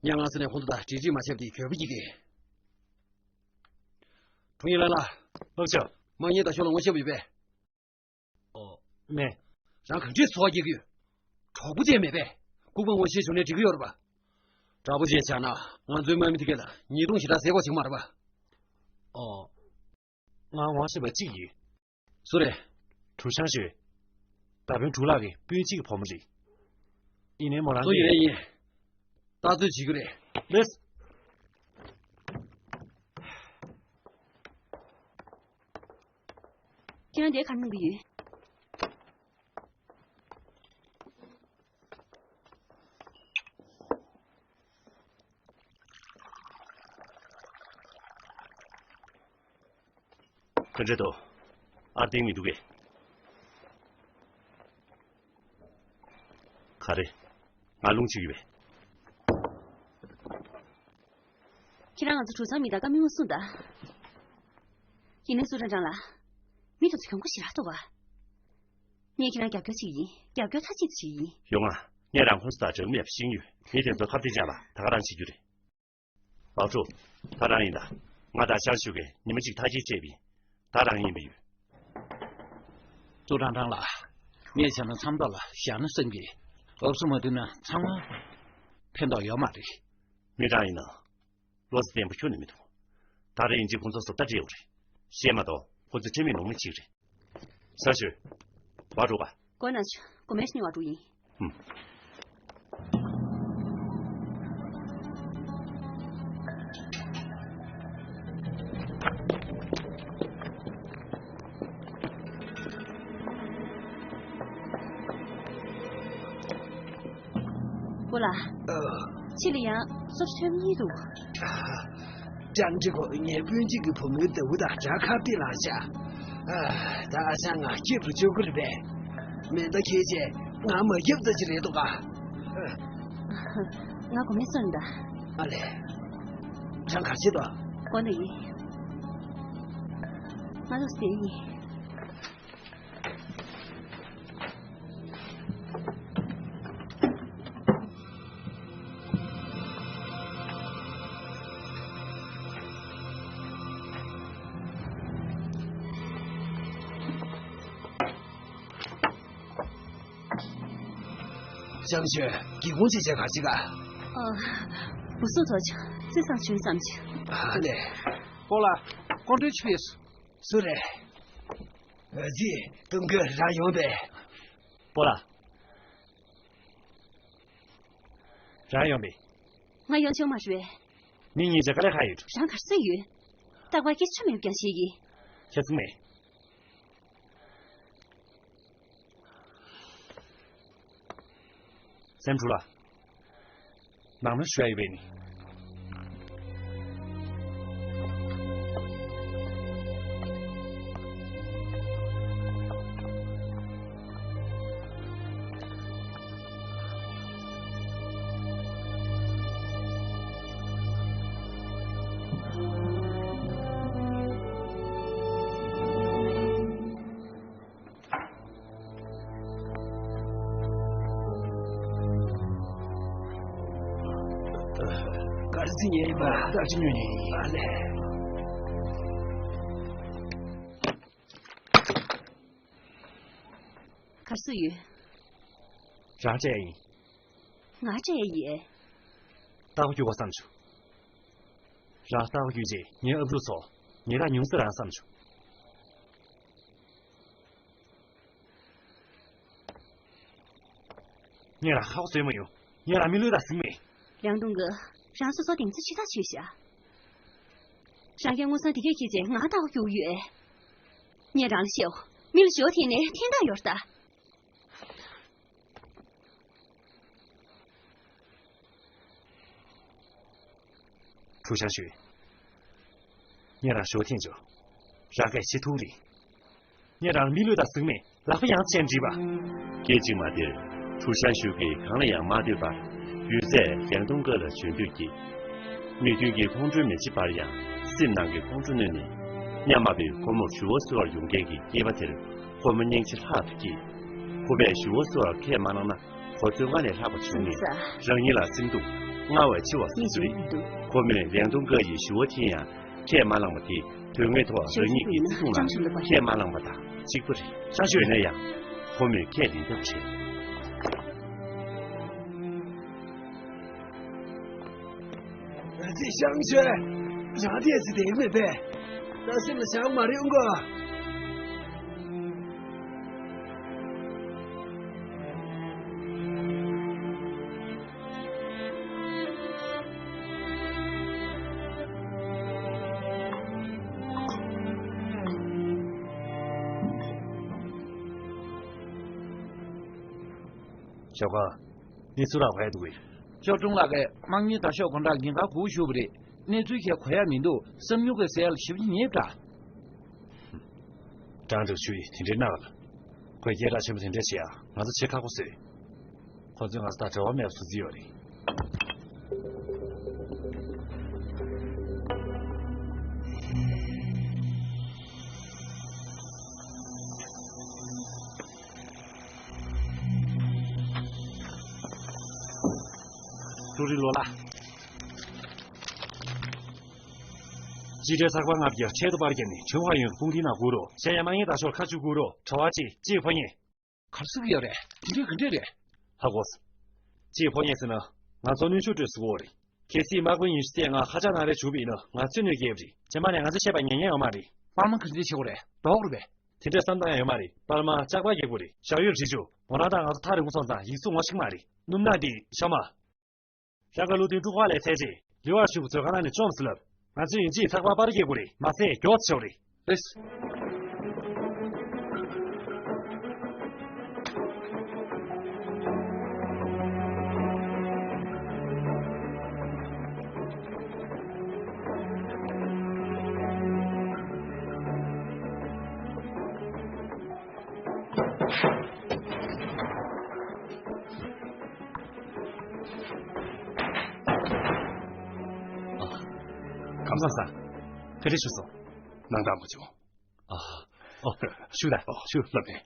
ངས་སྔ་ས་ནས་ཁོང་ཚོ་དང་འབྲེལ་འདྲིས་མ་བྱས་པ་དེ་འགྱོད་པ་སྐྱེ་གི། དྲུང་ཡིག་ལགས་ལགས། ལགས་སོ། དམངས་གཉེར་ལྟ་ཞོར་ལ་ངོ་ཤེས་པ་ཡོད་པས། ཨོ། མེད། རང་ག་འདྲས་ཚོར་བ་སྐྱེ་གི་ཡོད། གྲོགས་པོ་བྱས་མེད་པས། ལྐུགས་པ་ངོ་ཤེས་བྱུང་ནས་འགྲིག་གི་ཡོད་རེད་པ། དྲག་པོ་བྱས་བྱས་ན་ང་ཚོའི་དམག་མི་དེ་གས་ལ་ཉེས་རྡུང་ཞེ་དྲག་བཟོ་དགོས་བྱུང་མ་རེད་པ། ཨོ། ང་ངོ་ཤེས་པ་གཅིག་ཡོད། སུ་རེད། ཀྲུའུ་ཆང་ཞུས། ད་དཔོན་ཀྲུའུ་ལགས་ཀྱི་སྤུན་གཅིག་གི་བུ་མོ་རེད། ཡིན་ནའི་མོ་རང་སུ་ཡིན་ནའི་ཡིན། ལྟ་ཚོད་བྱེད་རྒྱུ་རེད། ལགས། ཁྱེད་རང་འདིར་ག་རེ་གནང་གི་ཡོད། ག་འདྲ་འདུག་ཨར་ཏིང་མི་འདུག་གས། ག་རེ། ང་རླུང་ཆུ་ཡོད་པས། ཁྱེད་རང་ང་ཚོ་གྲོས་ཚོགས་མི་དང་བཀའ་མོལ་མ་གསུངས་དང་། ཡིན་ནའི་སུ་ཀྲང་ཀྲང་ལགས། མི་དེ་ཚོ་གྱོང་གུད་ཞེ་དྲག་འདུག་ག་ངས་ཁྱེད་རང་རྒྱབ་སྐྱོར་བྱེད་ཀྱི་ཡིན། རྒྱབ་སྐྱོར་མཐའ་གཅིག་ཏུ་བྱེད་ཀྱི་ཡིན། ཡོང་ང་། ངས་རང་ཁོང་ཚོ་དང་གྲོས་མོལ་ཡག་པོ་ཤེས་ཀྱི་ཡོད། མི་དེ་ཚོ་ཁ་གཏད་བཅག་པ་ད་ག་རང་བྱེད་རྒྱུ་རེད། བའོ་ཀྲུའུ། ད་རང་ཡིན་ད། ང་དང་ཤར་ཞུ་གིས་ཉི་མ་གཅིག་ཐག་གཅོད་བྱས་པ་ཡིན། ད་རང་ཡིན་པ་ཡོད། ཀྲུའུ་ཀྲང་ཀྲང་ལགས། ངས་བྱས་ན་མཚམས་ཐོག་ལ་བཞག་ན་བསམ་གི། སློབ་གསོ་མ་བསྡུས་ན་ཚང་མ་ཕན་ཐོགས་ཡོད་མ་རེད། མི་རང་ཡིན་ན། བློ་རྩེ་བརྟན་པོ་ཁྱོན་ནས་མི་འདུག་ད་རེས་ཡིན་གཅིག་ཁོང་ཚོ་བཟོ་ལྟ་སྤྲད་ཡོད་རེད། བཤད་མ་གཏོགས་ཁོ་ཚོས་ཁྲེལ་མེད་ནོར་མེད་བྱེད་ཀྱི་རེད། ས་ཞོད། བ་འགྲོ་ག་སྒོ་ན་ཆུ་སྒོ་མེད་ཤི་ནི་བ་འགྲོ་ཡིན། ཧུམ། བུ་ལ། ཨ། ཕྱི་ལ་ཡང་སོབ་ཐོན་གཉིས་འདུག་ཀྲང་ཀྲི་ཁོ་ངའི་སྤུན་མཆེད་ཀྱི་བུ་མོའི་ཟླ་བོ་དང་འདྲ་ཁ་གཏད་ལ་བཞག་ཨ། ད་ཨ་ཞང་ང་སྐྱིད་པོ་བཅུག་གི་རེད་པས། མེ་མདའ་འཁྱེར་བྱས་ང་མ་རྒྱབ་ཙམ་ཅིག་རེད་འདུག་ག་ང་གོ་མེད་སོང་ད། ཨ་ལས། ཁྱེད་རང་ག་རེ་བྱེད་དོ། གོ་ནི་ཡིན། ང་ལོག་ཟེར་ཡིན། ཞང་ཞུས། སྒེའུ་ཁུང་ཕྱེ་བྱས་ག་རེ་བྱེད་ག་ཨ། འུ་སུ་ཐོག་ཆུ་རྩི་སང་ཆུ་བསམ་ཆུ། ཨ་ལས། སྤོ་ལགས། ཀོང་ཀྲོའི་ཆུ་ཕེབས་སོང་། སུ་རེད། ཨ་ཙི། ཏུང་ཀུ་རང་ཡོང་པས། སྤོ་ལགས། རང་ཡོང་པས། ང་ཡོང་ཆོག་མ་རེད་པས། མི་གཉིས་ཆ་ག་ལེ་ཁ་ཡོད། རང་གར་སུ་ཡོད། རྟག་པར་སྐད་ཆ་མེད་ཀྱང་བཤད་ཀྱི། ཁྱེད་ཚང་མས། སེམས་འཁྲུག་ལ། ནང་ན་ཞུ་ཡ་ཡོད་པས་ནི། ག་རེ་ཟེར་ཉན་ཡིན་པ། ད་ཅི་ཉོན་ཡིན། ཨ་ལས། གར་སུ་ཡོད། རང་སྤྲད་ཡིན། ང་སྤྲད་ཡིན། རྟག་པར་སྐྱུར་བ་བསམ་བྱུང་། རང་རྟག་པར་སྐྱུར་རྗེས་ངའི་ཨབ་ལུག་ཚོ་ངེད་ལ་ཉུང་ཙམ་རང་བསམ་བྱུང་། ངས་རང་ཁ་བ་བཟོས་མ་ཡོང་། ངས་རང་མི་ལུས་དང་ཟིན་མེད། ལིའང་ཏུང་གིས་རང་སོ་སོ་གདེང་ཚོད་ཇི་ལྟར་ཆོད་བཞག་རང་ཡང་དངོས་སང་དེ་སྐད་ཁྱེད་ཅེས་ང་ལྟ་བ་སྐྱོ་བོ་ཡོད། ངས་རང་ལ་བཤད་འོ། མི་ལ་ཞོ་ཐེན་ནས་འཐེན་སྟངས་ཡོད་ས། ཁྲུའུ་ཞང་ཞུས། ངས་རང་ཞོ་ཐེན་ཆོག་རང་གས་ཆེ་ཐུག་རེད། ངས་རང་མི་ལུས་དང་གཟུགས་མེད་ལག་པ་ཡང་ཅན་བྲིས་པ། སྐད་ཅིག་མ་དེར་ཁྲུའུ་ཞང་ཞུས་ཀྱིས་གང་ལ་ཡང་མ་ལྟོས་པར་ཡུལ་ཚད་ལན་ཏུང་ཀ་ལ་བྱོན་འདོད་ཀྱིས། མིག་མདུན་གྱི་ཁོང་ཁྲོའི་མེ་ལྕེ་འབར་ཡང་སེམས་ནང་གི་ཁོང་ཁྲོ་གནོན་ནས། ཉམས་དམའ་བའི་ཁོ་མོར་ཞུ་བ་གསོལ་བར་ཡོང་མཁན་གྱི་སྐྱེས་པ་དེར་ཁོ་མོ་སྙིང་རྗེ་ལྷག་ཏུ་སྐྱེས། ཁོ་པས་ཞུ་བ་གསོལ་བར་ཁས་མ་བླངས་ན། ཁོ་ཚོས་སྔར་ལས་ལྷག་པ་བྱུང་ནས་རང་ཉིད་ལ་སེམས་སྡུག་དངངས་པ་ཆེ་བ་བཟོ་རྒྱུ་རེད། ཁོ་མོས་ལན་ཏུང་ཀ་ཡི་ཞུ་བ་འཐེན་ཡང་ཁས་མ་བླངས་པ་དེ་དོན་དངོས་ཐོག་རང་ཉིད་ཀྱི་བརྩི་མཐོང་ལ་ཁས་མ་བླངས་པ་དང་གཅིག་པ་རེད། ཡིན་ན་ཡང་ཁོ་མོས་ཁས་ལེན་ཐབས་བྲལ། ང་ཚོས་ཤང་ཆོས་རང་བསྡད་ཚེ་བདེ་གི་མེད་པས། ད་སེམས་ལ་བཞག་མ་རེད་འོང་གོ། ཞའོ་ཀང་། གནས་ཚུལ་རག་པ་འདུག་གས། ཅོ་ཀྲུང་ལགས་ཀྱིས་དམག་མི་དྲག་ཤོས་དགོང་དག་ཉིན་གང་སྒུག་བཞུགས་པ་རེད། གནས་ཚུལ་གྱིས་གོ་ཡ་མི་འདུག་བསམ་མྱུར་གྱིས་ཟེར་ཡ་ལ་ཞིབ་ཅིག་ཉན་དྲ། ཀྲང་ཀྲོའུ་ཞུས་དེ་འདྲའི་གནང་། ཁོས་སྐད་གྲགས་ཆེན་པོ་དེ་འདྲ་བྱེད་ཡ་ང་ཚོ་བྱེད་ཁག་པོ་བཟོས། ཁོ་ཚོས་ང་ཚོ་དང་འབྲེལ་བ་མེད་པ་བཟོ་རྩིས་ཡོད་རེད། ཀྲུའུ་རིན་ལོ་ལགས། སྤྱི་ཟླའི་ཚགས་པར་ལྔ་བརྒྱ་འཕྲལ་དུ་པར་བརྒྱབ་ནས་ཁྲེན་ཧྭ་ཡོན་དཔུང་སྡེའི་ནང་བསྐུར་རོགས། གཞན་ཡང་དམག་ཉེན་དང་ཤོར་ཁ་ཆུ་བསྐུར་རོགས། གྲྭ་བ་གཅིག་གཅིག་ཕོ་ཉས། ག་རེ་ཟེར་གྱི་ཡོད་རེད། དེ་འདྲས་ག་འདྲས་རེད། ཧ་གོ་སོང་། གཅིག་ཕོ་ཉས་ཟེར་ན་ང་ཚོ་གནོན་ཤུགས་སྤྲོད་ཟེར་གོ་རེད། གལ་སྲིད་དམག་དཔོན་ཉི་ཤུ་རྩ་ལྔ་ཁ་ཆག་ནང་རེ་བྱུང་བ་ཡིན་ན་ང་ཚོས་གནོད་སྐྱེལ་བ་རེད། རྗེས་མ་ནས་ང་ཚོས་བཤད་པ་ཉན་མཁན་ཡོད་མ་རེད། པར་མ་ག་འདྲས་བྱེད་དགོས་རེད། ལྡོག་རེད་པས། དེ་འདྲས་བསམ་སྟངས་ཡང་ཡོད་མ་རེད། པར་མ་ལྕགས་པར་རྒྱག་དགོས་རེད། ཞའོ་ཡོན་རི་ཅུ་ང་རང་དང་ང་ཚོ་ཐག་རིང་པོ་སོང་ཙང་ཡིག་གཟུགས་ངོ་ཤེས་མ་རེད། སྣུམ་ནག་འདི་ཤོག་མ། ལྷག་དཀར་བློ་མཐུན་དཀྲུག་པ་ལས་ཚད་རྗེས་ལི་ཝར་ཞུ་བ་ཚོ་ག་ན་ནས་བཅོམ་ཟེར་ལབ། ང་ཚོས་ཡིན་གཅིག་ཚགས་པར་པར་སྐྱེལ་དགོས་རེད། མ་ཚད་མགྱོགས་ཚེ་ཆོག་རེད། ལེས། ཨ། ཁམས་བཟང་ས། བཀའ་དྲིན་ཆེ་སོང་། གནང་དག་མ་བྱུང་། ཨ། ཨོ། བཞུགས་དང་བཞུགས། ལབ་ནས།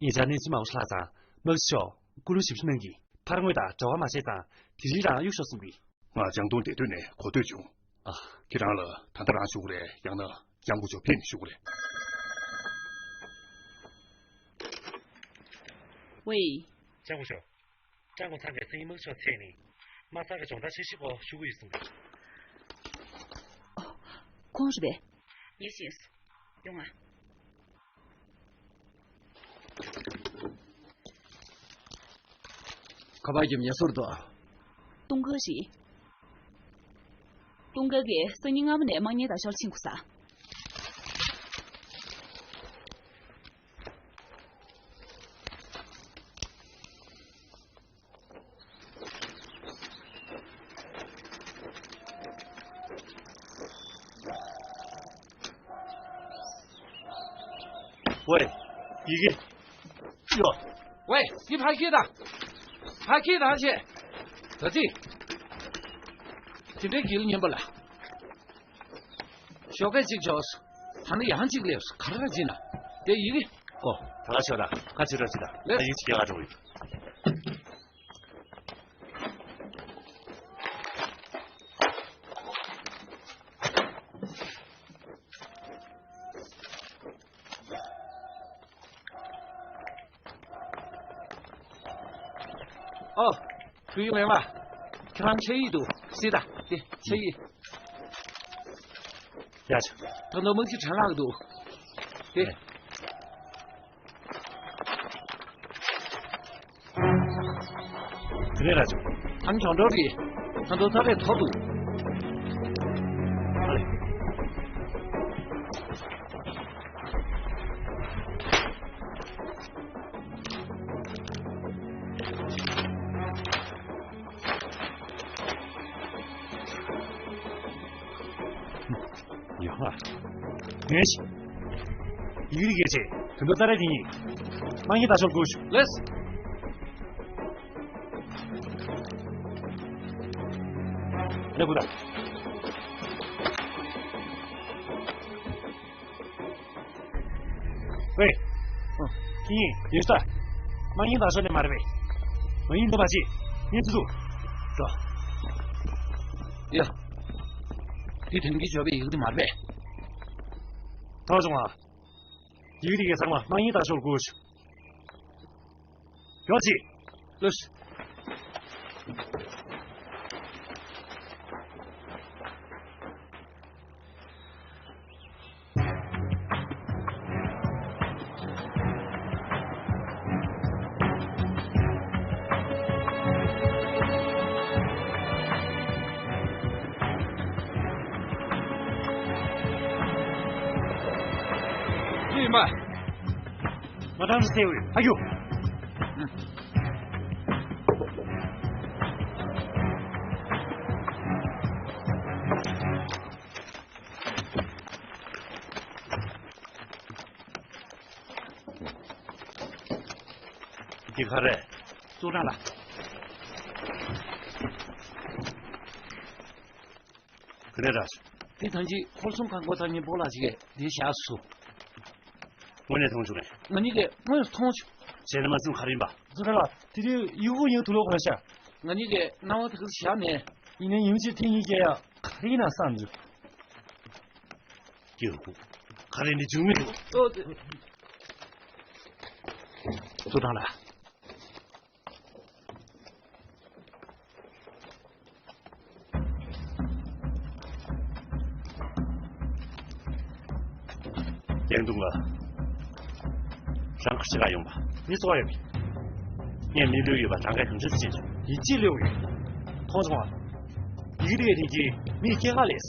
ངེད་ཅག་གནས་ཚུལ་མང་པོ་ཞིག་ལྷག་ཙང་དམག་སྤྱི་མཆོག་སྐུ་ལུས་ཞིབ་ཞིབ་གནང་གིས་ཕར་རྔོན་དང་འབྲེལ་བ་མ་བྱས་ཙང་དེ་རིང་རང་གཡུག་ཤོག་གསུང་གིས། ང་ལྗང་མདོག་བདེ་སྡོད་ནས་གོ་ཐོས་བྱུང་། ཨ། ཁྱེད་རང་ལ་ད་ལྟ་རང་བཞུགས་རེད། ཡང་ན་ལྕང་སྐུ་ཞབས་ཕེབས་ནས་བཞུགས་རེད། ཝེ། ལྕང་སྐུ་ཞབས། ཀྲང་གོ་ཚང་གིས་སང་ཉིན་དམག་ཤོག་ཚད་ནས་དམག་སར་གྱི་སྦྱོང་བརྡར་འཆར་གཞིའི་སྐོར་ཞུ་གི་ཡོད་གསུངས་པས། ཁོང་རེད་པས། ངས་ཤེས་སོང་། ཡོང་ང་། ཁ་པར་རྒྱབ་ཉེ་སོར་དུ། ཏུང་ཀ་རེད། ཏུང་ཀ་གིས་སང་ཉིན་སྔ་མོ་ནས་དམག་གཉེར་དང་ཤོར་ཕྱིན་དགོས་ས། ཝེ། ཡི་གེ། ཡོ། ཝེ། འདི་ཕར་ཁྱེར་དང་། ཕར་ཁྱེར་དང་བྱས། ད་ཅི། དེ་འདྲའི་འགྱེལ་ཉན་པ་ལ། ཞོགས་ཀས་གཅིག་བྱོས། ད་ནི་ཡང་གཅིག་སླེབས། ག་རེ་ར་བྱེད་ན། དེ་ཡི་གེ། ཨོ། ད་ག་ཆོག་ད། ཁ་ཆེ་ར་ཆེ་ད། ལེ། ད་ཡིག་ཅིག་རྒྱག་ག་འགྲོ་གི་ཡོད། ཨོ། བུ་ཡིན་མེད་མ། ཁྱེད་རང་ཆ་ཡིག་འདུག་སྲིད་ད། དེ་ཆ་ཡིག་ཡ་ཆ། ད་ནོར་མང་ཆེ་དྲན་ལག་འདུག་དེ། དེ་ནས་ར་ཆུང་། ཨ་ནི་གྲོང་གྲོང་རེད། ད་དུང་ཐག་རེད་ཐོག་འདུག་ཨ་ལེ། ཡོང་ཨ། ངས་ཤི། ཡིག་རིགས་གལ་ཆེ། དོན་དུ་རྩ་རེ་དེ་ཡིན། དམངས་ཡིག་ལྟ་ཞོར་དགོས་ཤུ། ལེས། ལེགས་པོ་ད། ཝེ། ཨ། ཁྱེད་ཡིན་ཡོད་ས། དམངས་ཡིག་ལྟ་ཞོར་ནས་མ་རེད་པས། མ་ཡིན་འདུག་པ་ཅི། ངས་ཚུ་ཚུ། འགྲོ། ཡ། འདི་དོན་གྱི་འབྱོར་པའི་ཡིག་འདི་མ་རེད་པས། ཐོག་བྱུང་ཨ། ཡིག་རིགས་ཀྱི་ཚང་མ་དམངས་ཡིག་ལྟ་ཞོར་དགོས་ཤུ། ཡོད་ཅི། ལོས། ཡིན་པ། མ་དྲང་ཟེར་བའི་ཨ་ཡོ། འདི་ག་རེད། ཙུའུ་ཀྲང་ལགས། ག་རེ་རེད། དེ་ཐང་ཅིག་ཧོར་སྲུང་ཁང་གོ་ཐང་ཉིན་པོ་ལ་ཞིག་གིས་དེ་བཞག་སུ། དངོས་གནས་མཐོང་བྱུང་ངས། ང་གཉིས་ཀས་དངོས་སུ་མཐོང་བྱུང་། བྱས་ན་མ་སེམས་ག་རེ་ཡིན་པ། ཙུའུ་ཀྲང་ལགས། དེ་དུས་ཡུ་གུ་ཡིན་དུ་ལོག་གོ་ཤ། ང་གཉིས་ཀས་སྣང་བ་དེ་ག་བཞག་མེད། ཡིན་ནའི་ཡིན་གཅིག་ཐེངས་གཉིས་ཀས་ཡ་ག་རེ་ཡིན་ན་བསམ་བྱུང་། ཀྱེ་ཧུ། ག་རེ་ནི་བྱུང་མི་འདུག་ཨོ་ཙི། ཙུའུ་ཀྲང་ལགས། ཀྱེ་ཧུ་ལགས། རང་ག་ཅི་ལ་ཡོང་བ། མི་གསོ་བ་ཡོད་པས། ངས་མི་ལུས་ཡོད་པ་རང་གིས་གང་ཤེས་ཤེས་བྱུང་། ཡིད་ཆེས་ལོས་ཡོད། མཐོང་བྱུང་བ། ཡིག་རིགས་དེ་གྱིས་མིའི་སྐྱེ་ཁ་ལས།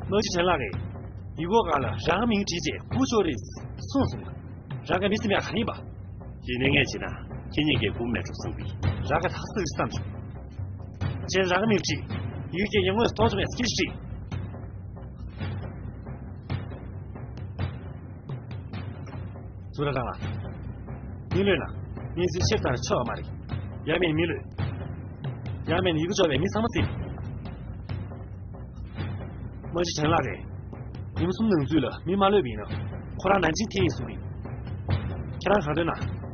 དམག་སྤྱི་ཁྲེན་ལགས་ཀྱིས་ཡིག་སྐོགས་སྒང་ལ་རང་མིང་བྲིས་རྗེས་སྒུག་ཤོག་རེད་གསུངས་སོང་། རང་གི་མི་སེམས་ཡག་ག་ཡིན་པ། ཡིན་ནའི་ངས་བྱས་ན་ཁྱེད་གཉིས་ཀྱིས་སྒུག་མེད་འགྲོ་བསམ་གི། རང་གི་ཐག་ཟིག་བསམ་བྱུང་། ཁྱེད་རང་གི་མིང་བྲིས། ཡིག་སྐད་ཡང་ངོས་ཐོག་བྱུང་བའི་སྐད་ཆ་བྲིས། ཙུའུ་ཀྲང་ལགས། མི་ལུས་ན་མི་ཚེ་ཆེར་དང་ཆོག་མ་རེད། ཡང་མིན་མི་ལུས། ཡང་མིན་ཡིད་དུ་འཇོག་པའི་མི་ཚང་མ་བརྩིས། དམག་སྤྱི་ཁྲེན་ལགས་རེད། ཉིན་གསུམ་ནང་ཚུད་ལ་མི་མ་གློད་པ་ཡིན་ན་ཁོ་རང་ནན་ཅིང་ཐེ་ཡིན་གསུང་གི། ཁྱེད་རང་གང་འདོད་ན།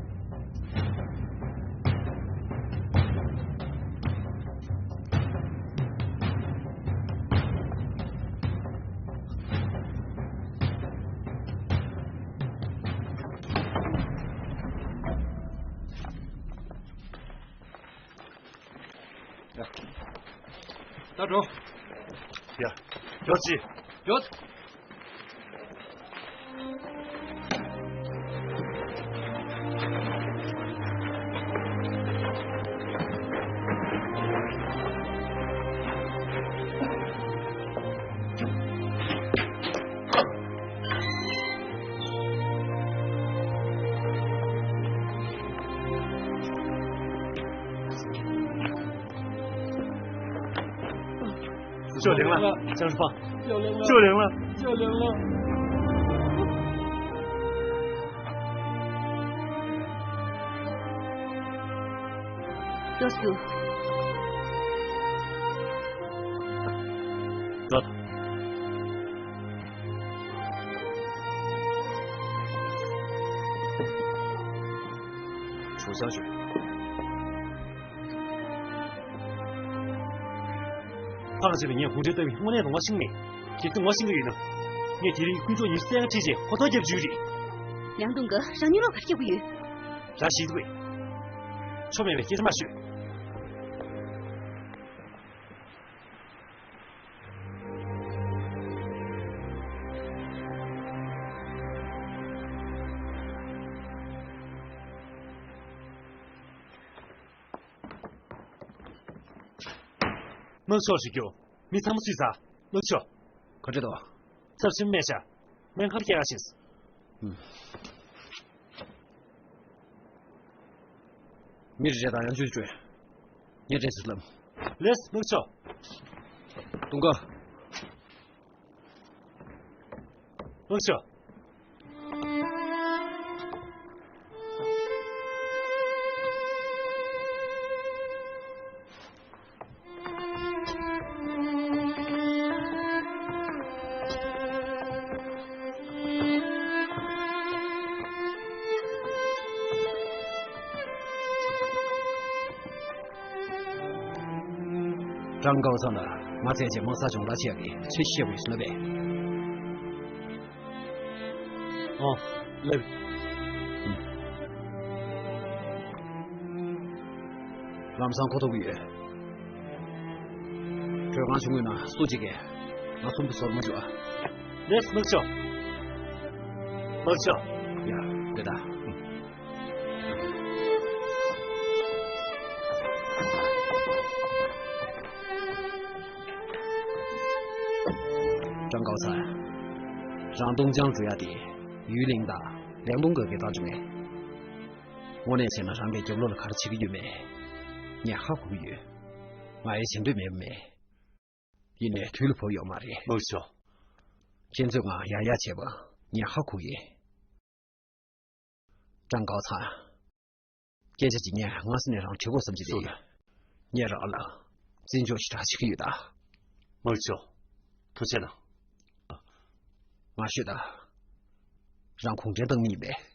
ད་འགྲོ། ཡ། ཡོད་ཅི། ཡོད། ཅོ་ལེང་ལ། ཅང་ཧྲི་ཕང་། ཅོ་ལེང་ལ། ཅོ་ལེང་ལ། ཅོ་སུ། ཅོ། ཆུ་སང་ཞུ། ཕངས་ཆེ་བའི་ངས་གུང་ཁྲན་ལྟ་བུའི་དངོས་གནས་ལོང་བ་ཤིང་མེད། གལ་སྲིད་ངོ་ཤེས་ཀྱི་ཡོད་ན། ངས་དེ་རིང་དཀོན་མཆོག་ཉི་ཤུ་རྩ་ལྔ་ཁྲིད་རྗེས་ཧོ་ཐོ་རྒྱབ་བཅུག་རེད། ཡང་དུང་གི་རང་ཉུང་རོགས་ག་རེ་རྒྱབ་ཀྱི་ཡོད། རང་ཞིག་འདུག་གས། ཆོ་མེད་པའི་སྐད་ཆ་མ་ཤོད། དམག་ཤོག་ཞིག་རྒྱོབ། མི་ཚང་མ་སུས་ཟ། དམག་ཤོག་ག་འདྲ་འདུག་ཚབས་ཆེན་སྨན་ཤ། སྨན་ཁབ་སྐྱེལ་ག་ཕྱིན་སོང་། མི་རེ་རེ་དང་ཡང་ཅུང་སྤྲོད། ངས་དྲན་སུ་ལབ། ལེས་དམག་ཤོག་དུང་དཀར། ལགས་སོ། ཀྲང་ཀའོ་ཚང་ལ་ང་བཙལ་བྱས་མང་ས་སྦྱོང་བརྡར་བྱེད་ཡག་གི་ཚུལ་བཤད་དགོས་ཟེར་ལབ་པས། ཨོ། ལབ། ལམ་སང་གོ་ཐུབ་ཀྱི་ཡོད། གྲོས་ཁང་ཆུང་ངུའི་ནང་སུ་གཅིག་གིས་ང་གསུམ་པོ་ཟོར་མ་བཅུག་ཨ། ལགས་སོ། ལགས་སོ། ཡ། དེ་ད། ཀྲང་ཀའོ་ཚང་། རང་སྟོང་ཅང་འགྲོ་ཡ་དེ་ཡུས་ལིང་དང་ལེང་ཏུང་ག་གིས་བཏང་བྱུང་ངས། དངོས་གནས་བྱས་ན་རང་གིས་རྒྱབ་ལོགས་ལ་ག་རེ་བྱེད་ཀྱི་ཡོད་མེད་ངས་ཧ་གོ་གི་ཡོད། ང་ཡི་བྱེད་འདོད་མེད་པ་མེད། ཡིན་ནའི་དུས་ལ་བབ་ཡོད་མ་རེད། ལགས་སོ། ཁྱེད་ཚོས་ང་ཡག་ཡག་བྱས་པ་ངས་ཧ་གོ་གི། ཀྲང་ཀའོ་ཚང་། སྐད་ཆ་ཅིག་ངས་སྔ་ས་ནས་རང་དྲི་དགོས་བསམ་གྱི་འདུག་ངས་རང་ལ་བརྩི་འཇོག་ཞེ་དྲག་བྱེད་ཀྱི་ཡོད་ད། ལགས་སོ། ཐུགས་རྗེ་གནང་། ང་ཤོད་ད། རང་གུང་ཁྲན་ཏང་མི་ཡིན་པས།